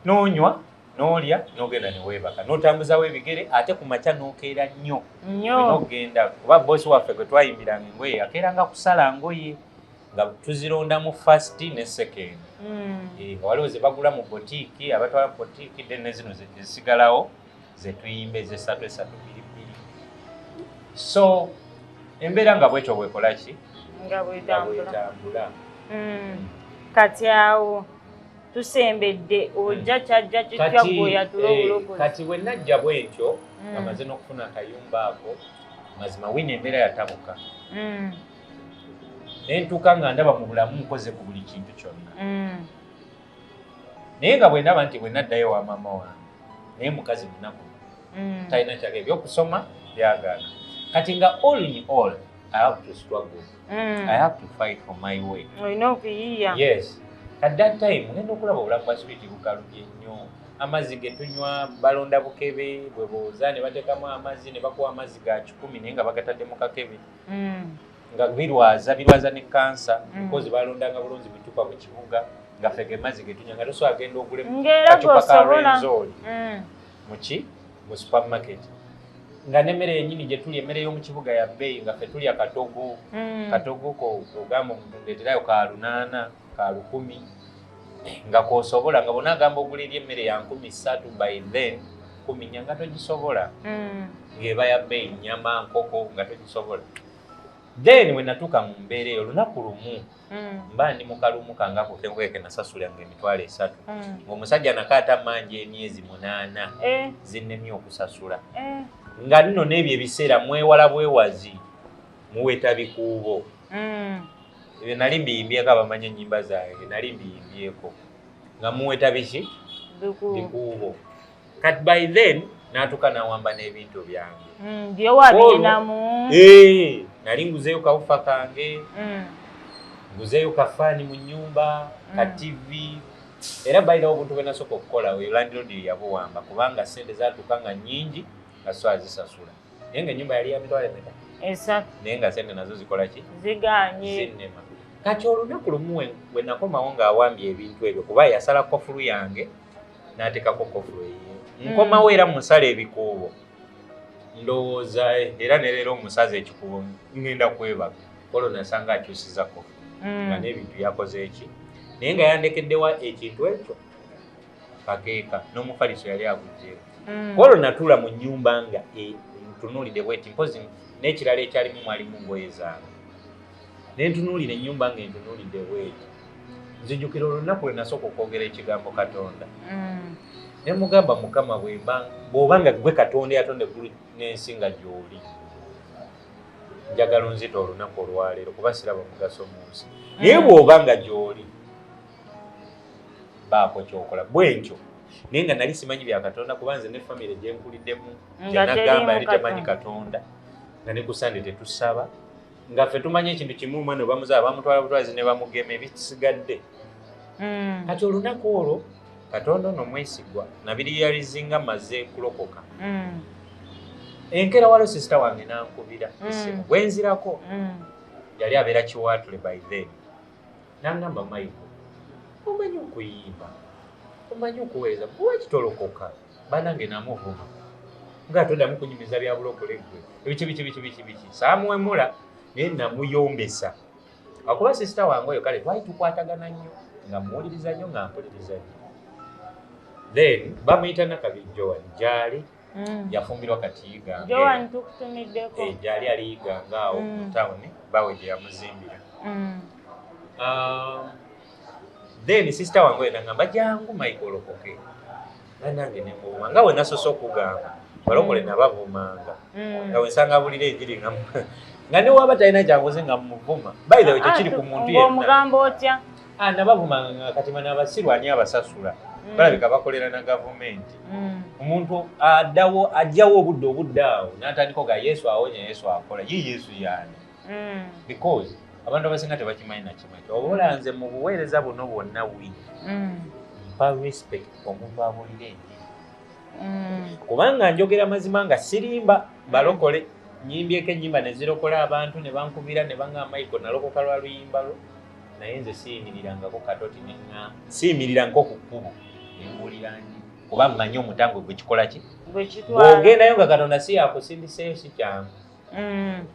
N'onywa, n'olya, n'ogenda ne weebaka, n'otambuzawo ebigere, ate ku makya n'okeera nnyo. Nnyo. Olina okugenda, kuba boss waffe gwe twayimbiranga engoye yakeeranga kusala ngoye, nga tuzirondamu first ne second. Eh, nga waliwo ze bagula mu boutique, abatwala mu boutique, then ne zino ezisigalawo ze tuyimba, ezesatu esatu, bbiri bbiri. So embeera nga bwetyo bwekola ki, nga nga bwetambula. Bwetambula. Kati awo tusembedde, ojja kyajja kitya Kati, gwe oyatula eh, obulokozi? Kati bwe najja bwentyo, nga maze n'okufuna akayumba ako, mazima wina embeera yatabuka, ne ntuuka nga ndaba mu bulamu nkoze ku buli kintu kyonna, naye nga bwe ndaba nti bwe naddayo wa maama wange, naye mukazi munaku, talina kyaga, ebyokusoma byagaana. Kati nga all in all I have to struggle. I have to fight for my way. Olina okuyiiya. Yes. At that time ngenda okulaba obulamu bwa street bukalubye nnyo. Amazzi ge tunywa balonda bukebe bwe booza ne bateekamu amazzi, ne bakuwa amazzi ga 100, naye nga bagatadde mu kakebe, nga birwaza, birwaza ne kansa, because balondanga bulungi bicupa mu kibuga, nga ffe ge mazzi ge tunywa, nga tosobola genda ogule Ng'era kacupa ka gw'osobola. Rwenzori muki mu supermarket, nga n'emmere yennyini gye tulya, emmere y'omu kibuga ya bbeeyi, nga ffe tulya katogo. Katogo ko ogamba omuntu ndeeterayo ka 800, ka 1000, nga k'osobola, nga bonna agamba ogula eri emmere ya 3000 by then, 14,000, nga togisobola, ng'eba ya bbeeyi, nyama, nkoko, nga togisobola. Then we natuuka mu mbeera eyo, olunaku lumu mba ndi mu kalumu kange ako kenkweke, nasasulanga 300,000, ng'omusajja nakaata manja emyezi 8, zinnemye okusasula. Nga nno n'ebyo ebiseera mwewala bwewazi, muweta bikuubo. Ebyo nali mbiyimbyeko, abamanyi ennyimba zange nali mbiyimbyeko, nga muweta biki? Bikuubo. Kati by then n'atuuka n'awamba n'ebintu byange. Byowabirinamu. Nali nguzeeyo kawufa kange, nguzeeyo kafaani mu nnyumba, ka TV. Era bayirawo obuntu bwe nasooka okukola, oyo landlord yabuwamba, kubanga sente zaatuuka nga nnyingi nga so azisasula, naye nga ennyumba yali ya mitwalo emeka? 3. Naye nga sente nazo zikola ki? Ziganye. Zinnema. Kati olunaku lumu we nakomawo ng'awambye ebintu ebyo, kuba yasala kofulu yange n'ateekako kofulu eyiye. Nkomawo era musala ebikuubo, ndowooza era ne leero omusaza ekikuubo ngenda kwebaka, olwo nasanga akyusiza kofulu, nga n'ebintu yakoze eki, naye nga yandekeddewa ekintu ekyo kakeeka n'omufaliso yali agugyewo. Olwo natuula mu nnyumba nga ntunuulidde bweti, mpozi n'ekirala ekyalimu mwalimu ngoye zange, ne ntunuulira ennyumba nga entunuulidde bweti. Nzijukira olunaku lwe nasooka okwogera ekigambo Katonda, ne mugamba, Mukama, bw'oba nga gwe Katonda eyatonda eggulu n'ensi nga gy'oli, njagala onzita olunaku olwaleero, kuba siraba mugaso mu nsi. Naye bw'oba nga gy'oli, baako kyokola bwe ntyo. Naye nga nali simanyi bya Katonda, kuba nze ne famire gye nkuliddemu Nga gyenagamba yali teriimu. Temanyi Katonda, nga ne ku Sande tetusaba, nga ffe tumanyi ekintu kimu, omwana we bamuzaala bamutwala butwazi ne bamugema, ebisigadde. Kati olunaku olwo Katonda ono mwesigwa, nabiriyalizinga maze kulokoka. Enkeera waliwo sister wange nankubira essimu, gwenzirako. Yali abeera Kiwaatule by then. Nangamba, "Michael, omanyi okuyimba, omanyi okuweereza, lwaki tolokoka?" Banange, namuvuma nga toddamu kunyumiza bya bulokole ggwe, ebiki biki biki biki biki. Saamuwemula, naye namuyombesa, akuba sister wange oyo kale twali tukwatagana nnyo, nga muwuliriza nnyo, nga mpuliriza nnyo. Then bamuyita Nakabi Joan, gyali yafumbirwa kati Iganga. Joan, tukutumiddeko. Eh, gyali ali Iganga awo mu tawuni, bawe gye yamuzimbira. Then sister wange oyo nagamba, "Jangu Mike, olokoke." Banange, nemuvuma nga we nasoose okugamba, balokole nabavumanga, nga wensanga bulira enjiri nga newaba talina kyankoze nga muvuma. By the way, tekiri ku muntu yenna. Ng'omugamba otya? Ah, nabavumanga nga kati bano abasiru ani abasasula? Balabika bakolera na gavumenti. Omuntu addawo ajjawo obudde awo n'atandika oga Yesu awonya, Yesu akola, ye Yesu yaani? Because abantu abasinga tebakimanyi nakimanyi. Oba olanze mu buweereza buno bwonna, wi mpa respect omuntu abuulira enjiri, kubanga njogera mazima nga sirimba. Balokole nyimbyeko ennyimba ne zirokola abantu, ne bankubira ne baŋŋamba, "Michael, nalokoka lwa luyimba lwo." Naye nze siyimirirangako katoti neŋŋamba, siyimirirangako ku kkubo nembuulira nji, kuba mmanyi omutango gwe kikola ki. Gwe kitwala. Bw'ogendayo nga Katonda si yakusindiseeyo, si kyangu.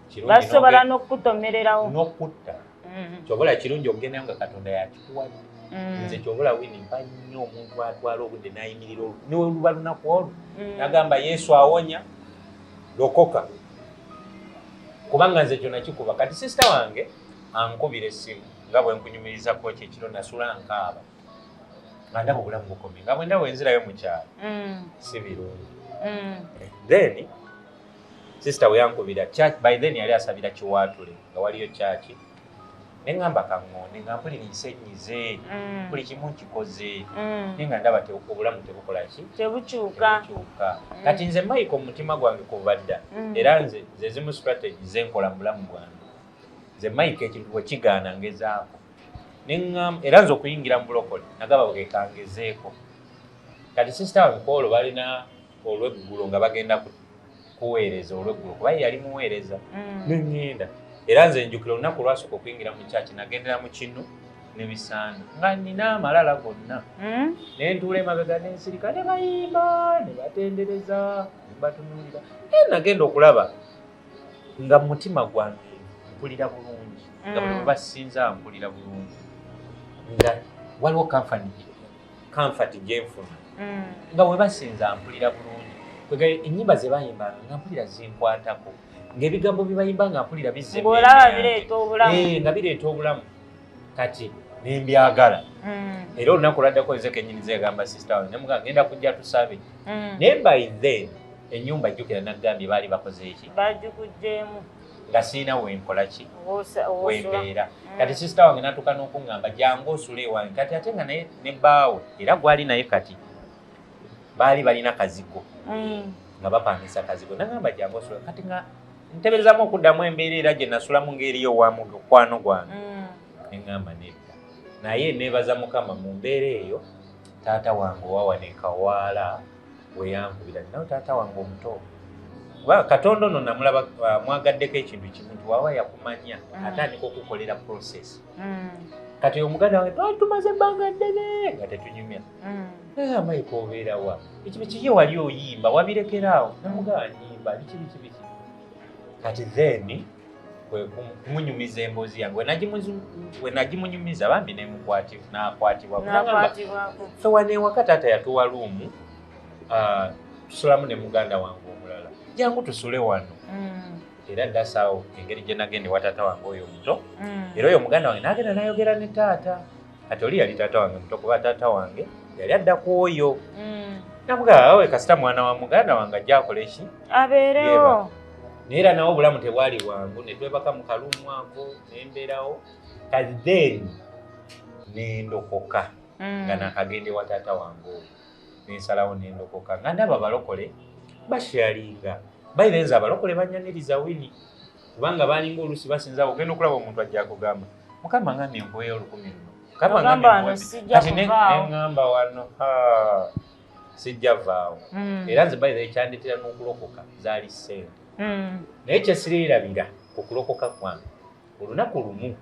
Kirungi Basobola n'okukutomererawo. N'okutta. Kyobola kirungi okugendayo nga Katonda yakikuwadde. Nze kyobola wini mpa nnyo omuntu atwala obudde n'ayimirira olwo niwe luba lunaku olwo nagamba, "Yesu awonya, lokoka," kubanga nze ekyo nakikuba. Kati sister wange ankubira essimu nga bwe nkunyumirizako ki ekiro nasula nkaaba, nga ndaba obulamu bukomye, nga bwe ndaba enzirayo mu kyalo si birungi. Then sister we yankubira, church by then yali asabira Kiwaatule, nga waliyo church, neŋŋamba kaŋŋonde, nga mpulira ensenyize, buli kimu nkikoze, naye nga ndaba obulamu tebukola ki? Tebukyuka. Tebukyuka. Kati nze Michael, mu mutima gwange kuva dda, era nze ze zimu strategy zenkola mu bulamu bwange, nze Mike ekintu bwe kigaana ngezaako. Neŋŋamba, era nze okuyingira mu bulokole nagaba bwekangezeeko. Kati sister wange kwolwo balina olweggulo nga bagenda kuweereza olweggulo, kuba ye yali muweereza. Neŋŋenda, era nze njukira olunaku lwasooka okuyingira mu kyaki, nagendera mu kinu n'ebisaano, nga nina amalala gonna. Ne ntuula emabega nensirika, ne bayimba ne batendereza, ne batunuulira, naye nagenda okulaba nga mu mutima gwange mpulira bulungi, nga buli bwe basinza mpulira bulungi, nga waliwo comfort gyenfuna, nga bwe basinza mpulira bulungi. Ennyimba ze bayimbanga nga mpulira zinkwatako, ng'ebigambo bye bayimba nga mpulira bizze Ng'olaba bireeta obulamu. Nga bireeta obulamu. Kati nembyagala. Era olunaku lwaddako nze kennyini zegamba sister wange, nemugamba ngenda kujja tusabe. Naye by then ennyumba, jjukira nagambye baali bakoze eki? Bagikuggyeemu. Nga siina wenkola ki, W'osula. wembeera. Kati sister wange natuuka n'okuŋŋamba, jangu osule ewange. Kati ate nga naye ne bbaawe era gwali naye, kati baali balina kazigo nga bapangisa kazigo. Nagamba, jangu osule. Kati nga nteberezamu okuddamu embeera era gye nasulamu ng'eriyo wa mukwano gwange. Neŋŋamba nedda. Naye neebaza Mukama, mu mbeera eyo taata wange owawana ekawaala we yankubira, nawe taata wange omuto, kuba Katonda ono namulaba, mwagaddeko ekintu kimu nti waba yakumanya atandika okukolera process. Kati omuganda wange twali tumaze ebbanga ddene nga tetunyumya. Amayika obeerawa, biki biki, ye wali oyimba wabirekeraawo? Namugamba nyimba, biki biki biki. Kati then kwe kumunyumiza emboozi yange. We nagimunyumiza bambi nakwatibwa. Nagamba, Nakwatibwako. Ffe wano ewaka taata yatuwa room, tusulamu ne muganda wange omulala, jangu tusule wano. Era ddasaawo engeri gye nagenda ewa taata wange oyo omuto. Era oyo muganda wange n'agenda n'ayogera ne taata. Kati oli yali taata wange muto, kuba taata wange yali adda ku oyo. Namugamba, awe kasita mwana wa muganda wange ajja akola eki? Abeerewo. Naye era nawe obulamu tebwali bwangu, ne twebaka mu ka room ako nembeerawo. Kati then nendokoka. Nga nakagenda ewa taata wange oyo, nensalawo nendokoka nga ndaba abalokole basharinga. Bayirenza abalokole banyaniriza wini, kubanga balinga oluusi basinza ogenda okulaba omuntu ajja kugamba, Mukama ngambye nkuweeyo 1000 luno. Mukama Ogamba ngambye wano nkuwe. sijja Kati kuvaawo. Neŋŋamba wano, ha, sijja vaawo. Era nze bayira ekyandetera n'okulokoka zaali ssente. Naye kyesireerabira ku kulokoka kwange, olunaku lumu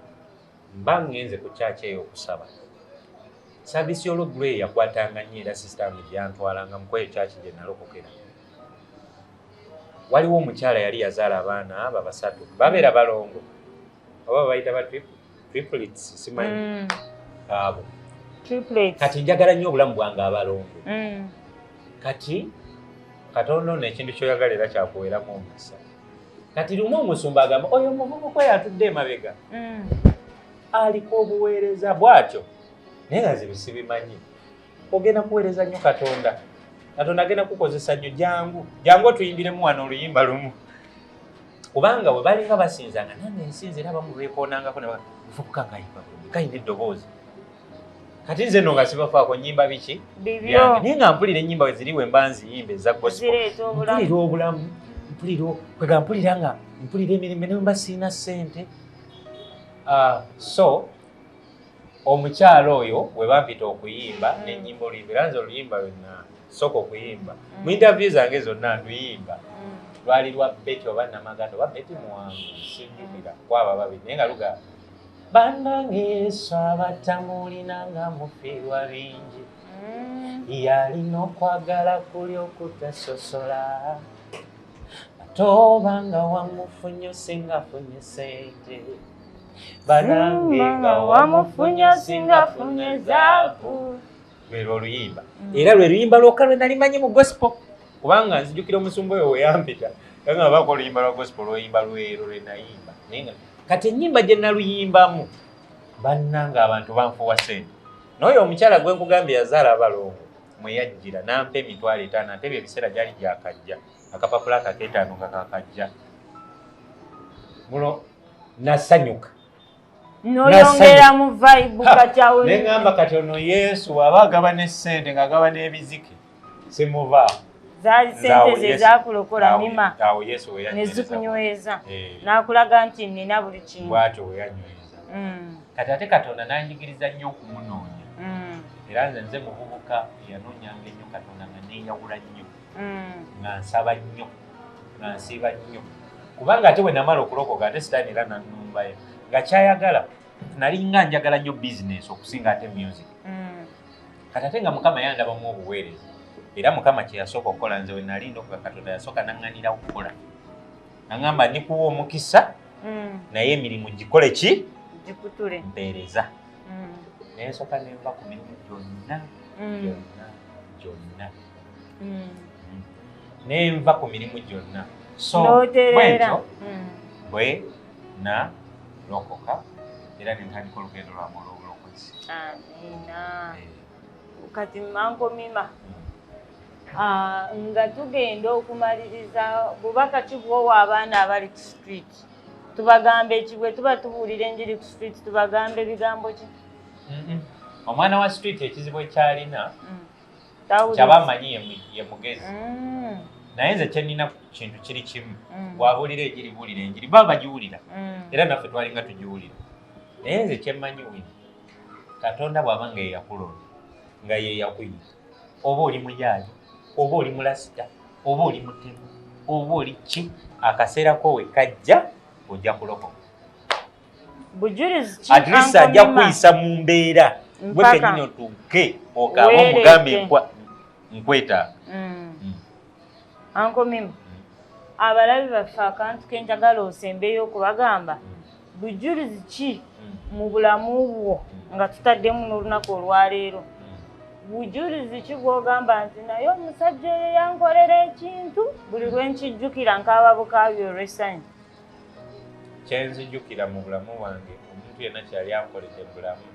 mba ŋŋenze ku kyaki eyo okusaba service y'olweggulo eyo yakwatanga nnyo, era sister wange gyantwalanga mukweyo kyaki gye nalokokera. Waliwo omukyala yali yazaala abaana abo basatu, babeera balongo oba bayita ba triplets, simanyi abo. Triplets. Kati njagala nnyo obulamu bwange abalongo. Kati Katonda ono ekintu kyoyagala era kyakuweeramu omukisa. Kati lumu omusumba agamba, oyo omuvubuka oyo atudde emabega aliko obuweereza bw'atyo, naye nga nze sibimanyi. Ogenda kuweereza nnyo Katonda, Katonda agenda kukozesa nnyo, jangu jangu otuyimbiremu wano oluyimba lumu. Kubanga bwe balinga basinzanga nange nsinza, era abamu beekoonangako ne baga, muvubuka ng'ayimba bulungi, kayina eddoboozi. Kati nze nno nga sibafaako, nnyimba biki bibyo byange, naye nga mpulira ennyimba we ziri we mba nziyimba eza gospel zireeta obulamu. Mpulira obulamu, mpulira kwega, mpulira nga mpulira emirembe ne mba siina ssente. So omukyalo oyo we bampita okuyimba nenyimba oluyimba, era nze oluyimba lwe nasooka okuyimba mu interview zange zonna nduyimba, lwali lwa Betty oba Namaganda oba Betty Muwangu, sijjukira kwaba babiri, naye nga lugamba, bannange Yesu abatamulina nga mufiirwa bingi, yalina okwagala kuli okutasosola, tobanga wamufunye singa afunye sente, banange nga wamufunye singa afunye zaabu. Lwe oluyimba. Era lwe luyimba lwokka lwe nali manyi mu gospel, kubanga nzijukira omusumba oyo weyampita nga baako oluyimba lwa gospel lwoyimba, lwero lwe nayimba. Naye nga kati ennyimba gye naluyimbamu, bannanga abantu banfuwa sente. N'oyo omukyala gwe nkugambye yazaala abalongo mwe yajjira n'ampa 50,000, ate ebyo ebiseera gyali gyakajja akapapula akaketaano nga kakajja muno, nasanyuka. N'oyongera mu vibe katyawe. Ne ŋŋamba kati ono Yesu bw'aba agaba ne ssente ng'agaba n'ebizike, simuvaawo. Zaali sente ze zakulokola mima. Awo Yesu we ne yanyweza. Zikunyweza. Eh, n'akulaga nti nina buli kintu. Bw'atyo we yanyweza. Kati ate Katonda n'anjigiriza nnyo okumunoonya. Era nze muvubuka eyanoonyanga ennyo Katonda, nga neeyawula nnyo, nga nsaba nnyo, nga nsiiba nnyo, kubanga ate bwe namala okulokoka ate sitaani era nannumbayo nga kyayagala nalinga njagala nnyo bizinesi okusinga ate music. Kati ate nga Mukama yandabamu obuweereza, era Mukama kye yasooka okukola, nze we nali ndokoka, Katonda yasooka naŋŋanira kukola, naŋŋamba ndikuwa omukisa, naye emirimu gikole ki? Gikutule. Mpeereza. Nensooka nenva ku mirimu gyonna, gyonna gyonna. Nenva ku mirimu gyonna. So N'otereera. Bwentyo bwe nalokoka era nentandika olugendo lwange olw'obulokozi. Amiina. Eh, Kati Uncle Mima, nga tugenda okumaliriza, bubaka ki bwowa abaana abali ku street? Tubagambe ki bwe tuba tubuulira enjiri ku street? Tubagambe ebigambo ki? Omwana wa street ekizibu ekyalina Tawuliriza. kyaba amanyi ye mugezi, naye nze kyenina ku kintu kiri kimu. Bw'abuulira enjiri, buulira enjiri, baba bagiwulira, era naffe twalinga tugiwulira. Naye nze kyemmanyi, wini Katonda bw'aba nga yeyakulonda, nga yeyakuyita, oba oli muyaayi, oba oli mulasita, oba oli mutemu, oba oli ki, akaseera ko we kajja ojja kulokoka. Bujulizi ki, At least Uncle ajja Mima? kuyisa mu mbeera gwe Mpaka. kenyini otuuke okaaba Weereke. omugambe nkwetaaga. Uncle Mima, abalabi baffe akantu kenjagala osembeyo okubagamba, bujulizi ki mu bulamu bwo nga tutaddemu n'olunaku olwaleero, bujulizi ki bw'ogamba nti naye omusajja oyo yankolera ekintu, buli lwe nkijjukira nkaaba bukaabi olw'essanyu? Kyenzijjukira mu bulamu bwange, omuntu yenna kyali ankoledde mu bulamu,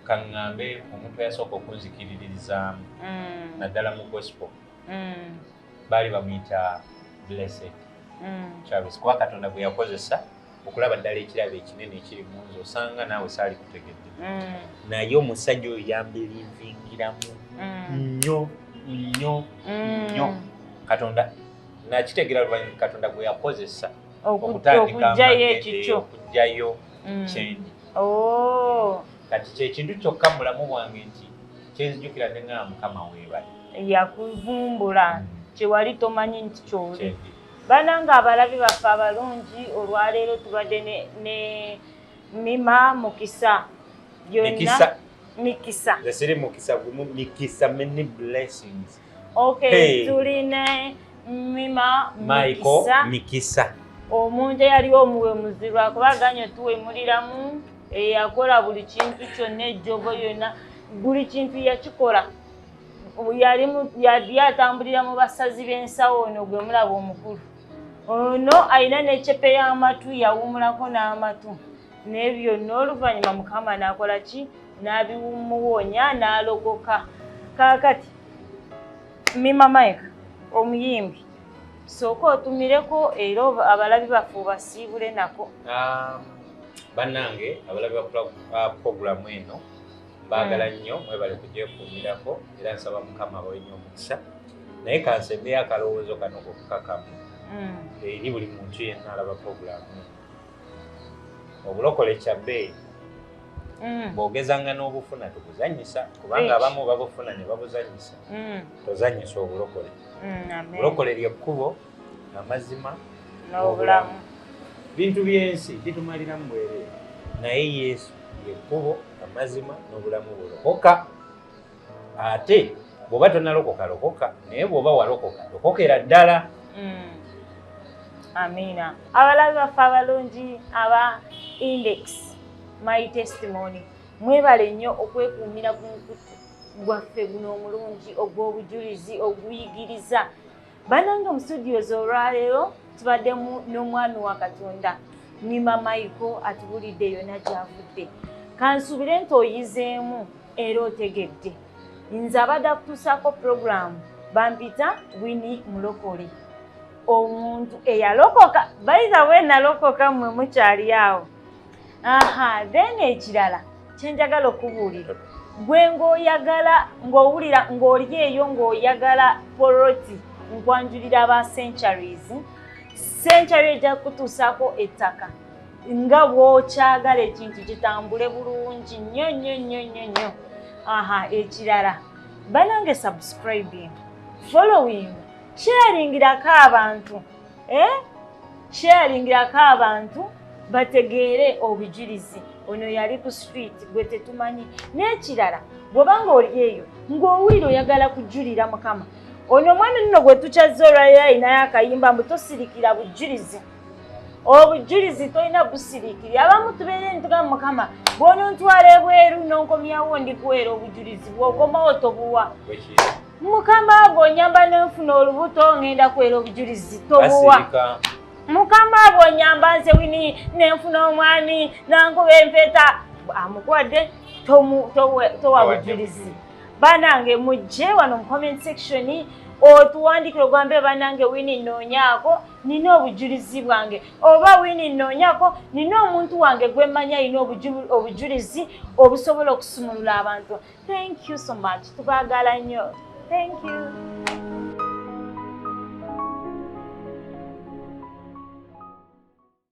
kaŋŋambe omuntu eyasooka okunzikiririzaamu, naddala mu gospel, baali bamuyita Blessed Charles, kuba Katonda gwe yakozesa okulaba ddala ekirabo ekinene ekiri mu nze. Osanga naawe saali kutegedde, naye omusajja oyo yambelievingiramu nnyo nnyo nnyo. Katonda nakitegeera luvannyuma, Katonda gwe yakozesa okutandika okugjayo ekikyo. Okugjayo kyendi. Oh, kati kyekintu kyokka mu bulamu bwange nti kyenzijukira neŋŋamba, Mukama weebale. Yakuvumbula kyewali tomanyi nti kyoli. Kyendi. Bananga abalabi baffe abalungi, olwaleero tubadde ne Mima Mukisa byonna. Mikisa. Mikisa. Nze siri mukisa gumu, mikisa, many blessings. Okay. Hey. Tulina Mima Michael. Mikisa. Mikisa. Omuntu eyali omuwemuzi, lwakuba ganye tuwemuliramu, eyakola buli kintu kyonna, ejjogo yonna, buli kintu yakikola. Yali atambulira mu basazi b'ensawo. Ono gwe mulaba omukulu ono alina n'ecepe y'amatu, yawumulako n'amatu naye byonna oluvannyuma Mukama n'akola ki? N'abimuwonya n'alokoka. Kaakati Mima Mike omuyimbi, sooka otumireko era abalabi baffe obasiibule nako. Bannange abalabi ba puroguramu eno, mbaagala nnyo, mwebale kugyekuumirako era nsaba Mukama abawe nnyo omukisa. Naye kansembeyo akalowoozo kano kokukakamu eri buli muntu yenna alaba puroguramu eno. Obulokole kya bbeeyi. Bw'ogezanga n'obufuna, tubuzanyisa, kubanga Rich. abamu babufuna ne babuzanyisa. Tozanyisa obulokole. Amen. Obulokole lyekkubo, amazima n'obulamu. Bintu by'ensi bitumaliramu bwereere, naye Yesu lyekkubo, amazima n'obulamu. Bulokoka. Ate bw'oba tonalokoka, lokoka, naye bw'oba walokoka, lokokera ddala. Amiina. Abalabi baffe abalungi aba Index My Testimony, mwebale nnyo okwekuumira ku mukutu gwaffe guno omulungi ogw'obujulizi oguyigiriza. Banange, mu studios olwaleero tubaddemu n'omwami wa Katonda Mima Michael, atubulidde yonna gy'avudde. Kansuubire nti oyizeemu era otegedde. Nze abadde akutuusaako puroguramu bampita Winnie Mulokole, omuntu eyalokoka. By the way, nalokoka mmwe mukyali awo. Aha, then ekirala kyenjagala okubuulira, gwe ng'oyagala, ng'owulira ng'oli eyo ng'oyagala poloti, nkwanjulira aba Centuries. Century ejja kutuusaako ettaka nga bw'okyagala, ekintu kitambule bulungi nnyo nnyo nnyo nnyo nnyo. Aha, ekirala banange, subscribing, following, sharingirako abantu, eh? Sharingirako abantu bategeere obujulizi. Ono yali ku street gwe tetumanyi. N'ekirala, bw'obanga oli eyo ng'owulira oyagala kujulira Mukama, ono omwami nno gwe tukyazza olwaliro alinayo akayimba mbu tosirikira bujulizi. Obujulizi tolina busiriikirira. Abamu tubeere nitugamba, Mukama, bw'onontwala ebweru n'onkomyawo, ndikuweera obujulizi, bw'okomawo tobuwa. Mukama, bw'onyamba nenfuna olubuto, ngenda kuweera obujulizi, tobuwa. Mukama, bw'onyamba nze Wini nenfuna omwami nankuba empeta, amukuwadde, towa bujulizi. Banange, mujje wano mu comment section otuwandikire, ogambe, "Banange Wini nnoonyaako, nina obujulizi bwange," oba, "Wini nnoonyako, nina omuntu wange gwe mmanyi alina obujulizi obusobola okusumulula abantu." Thank you so much, tubaagala nnyo. Thank you.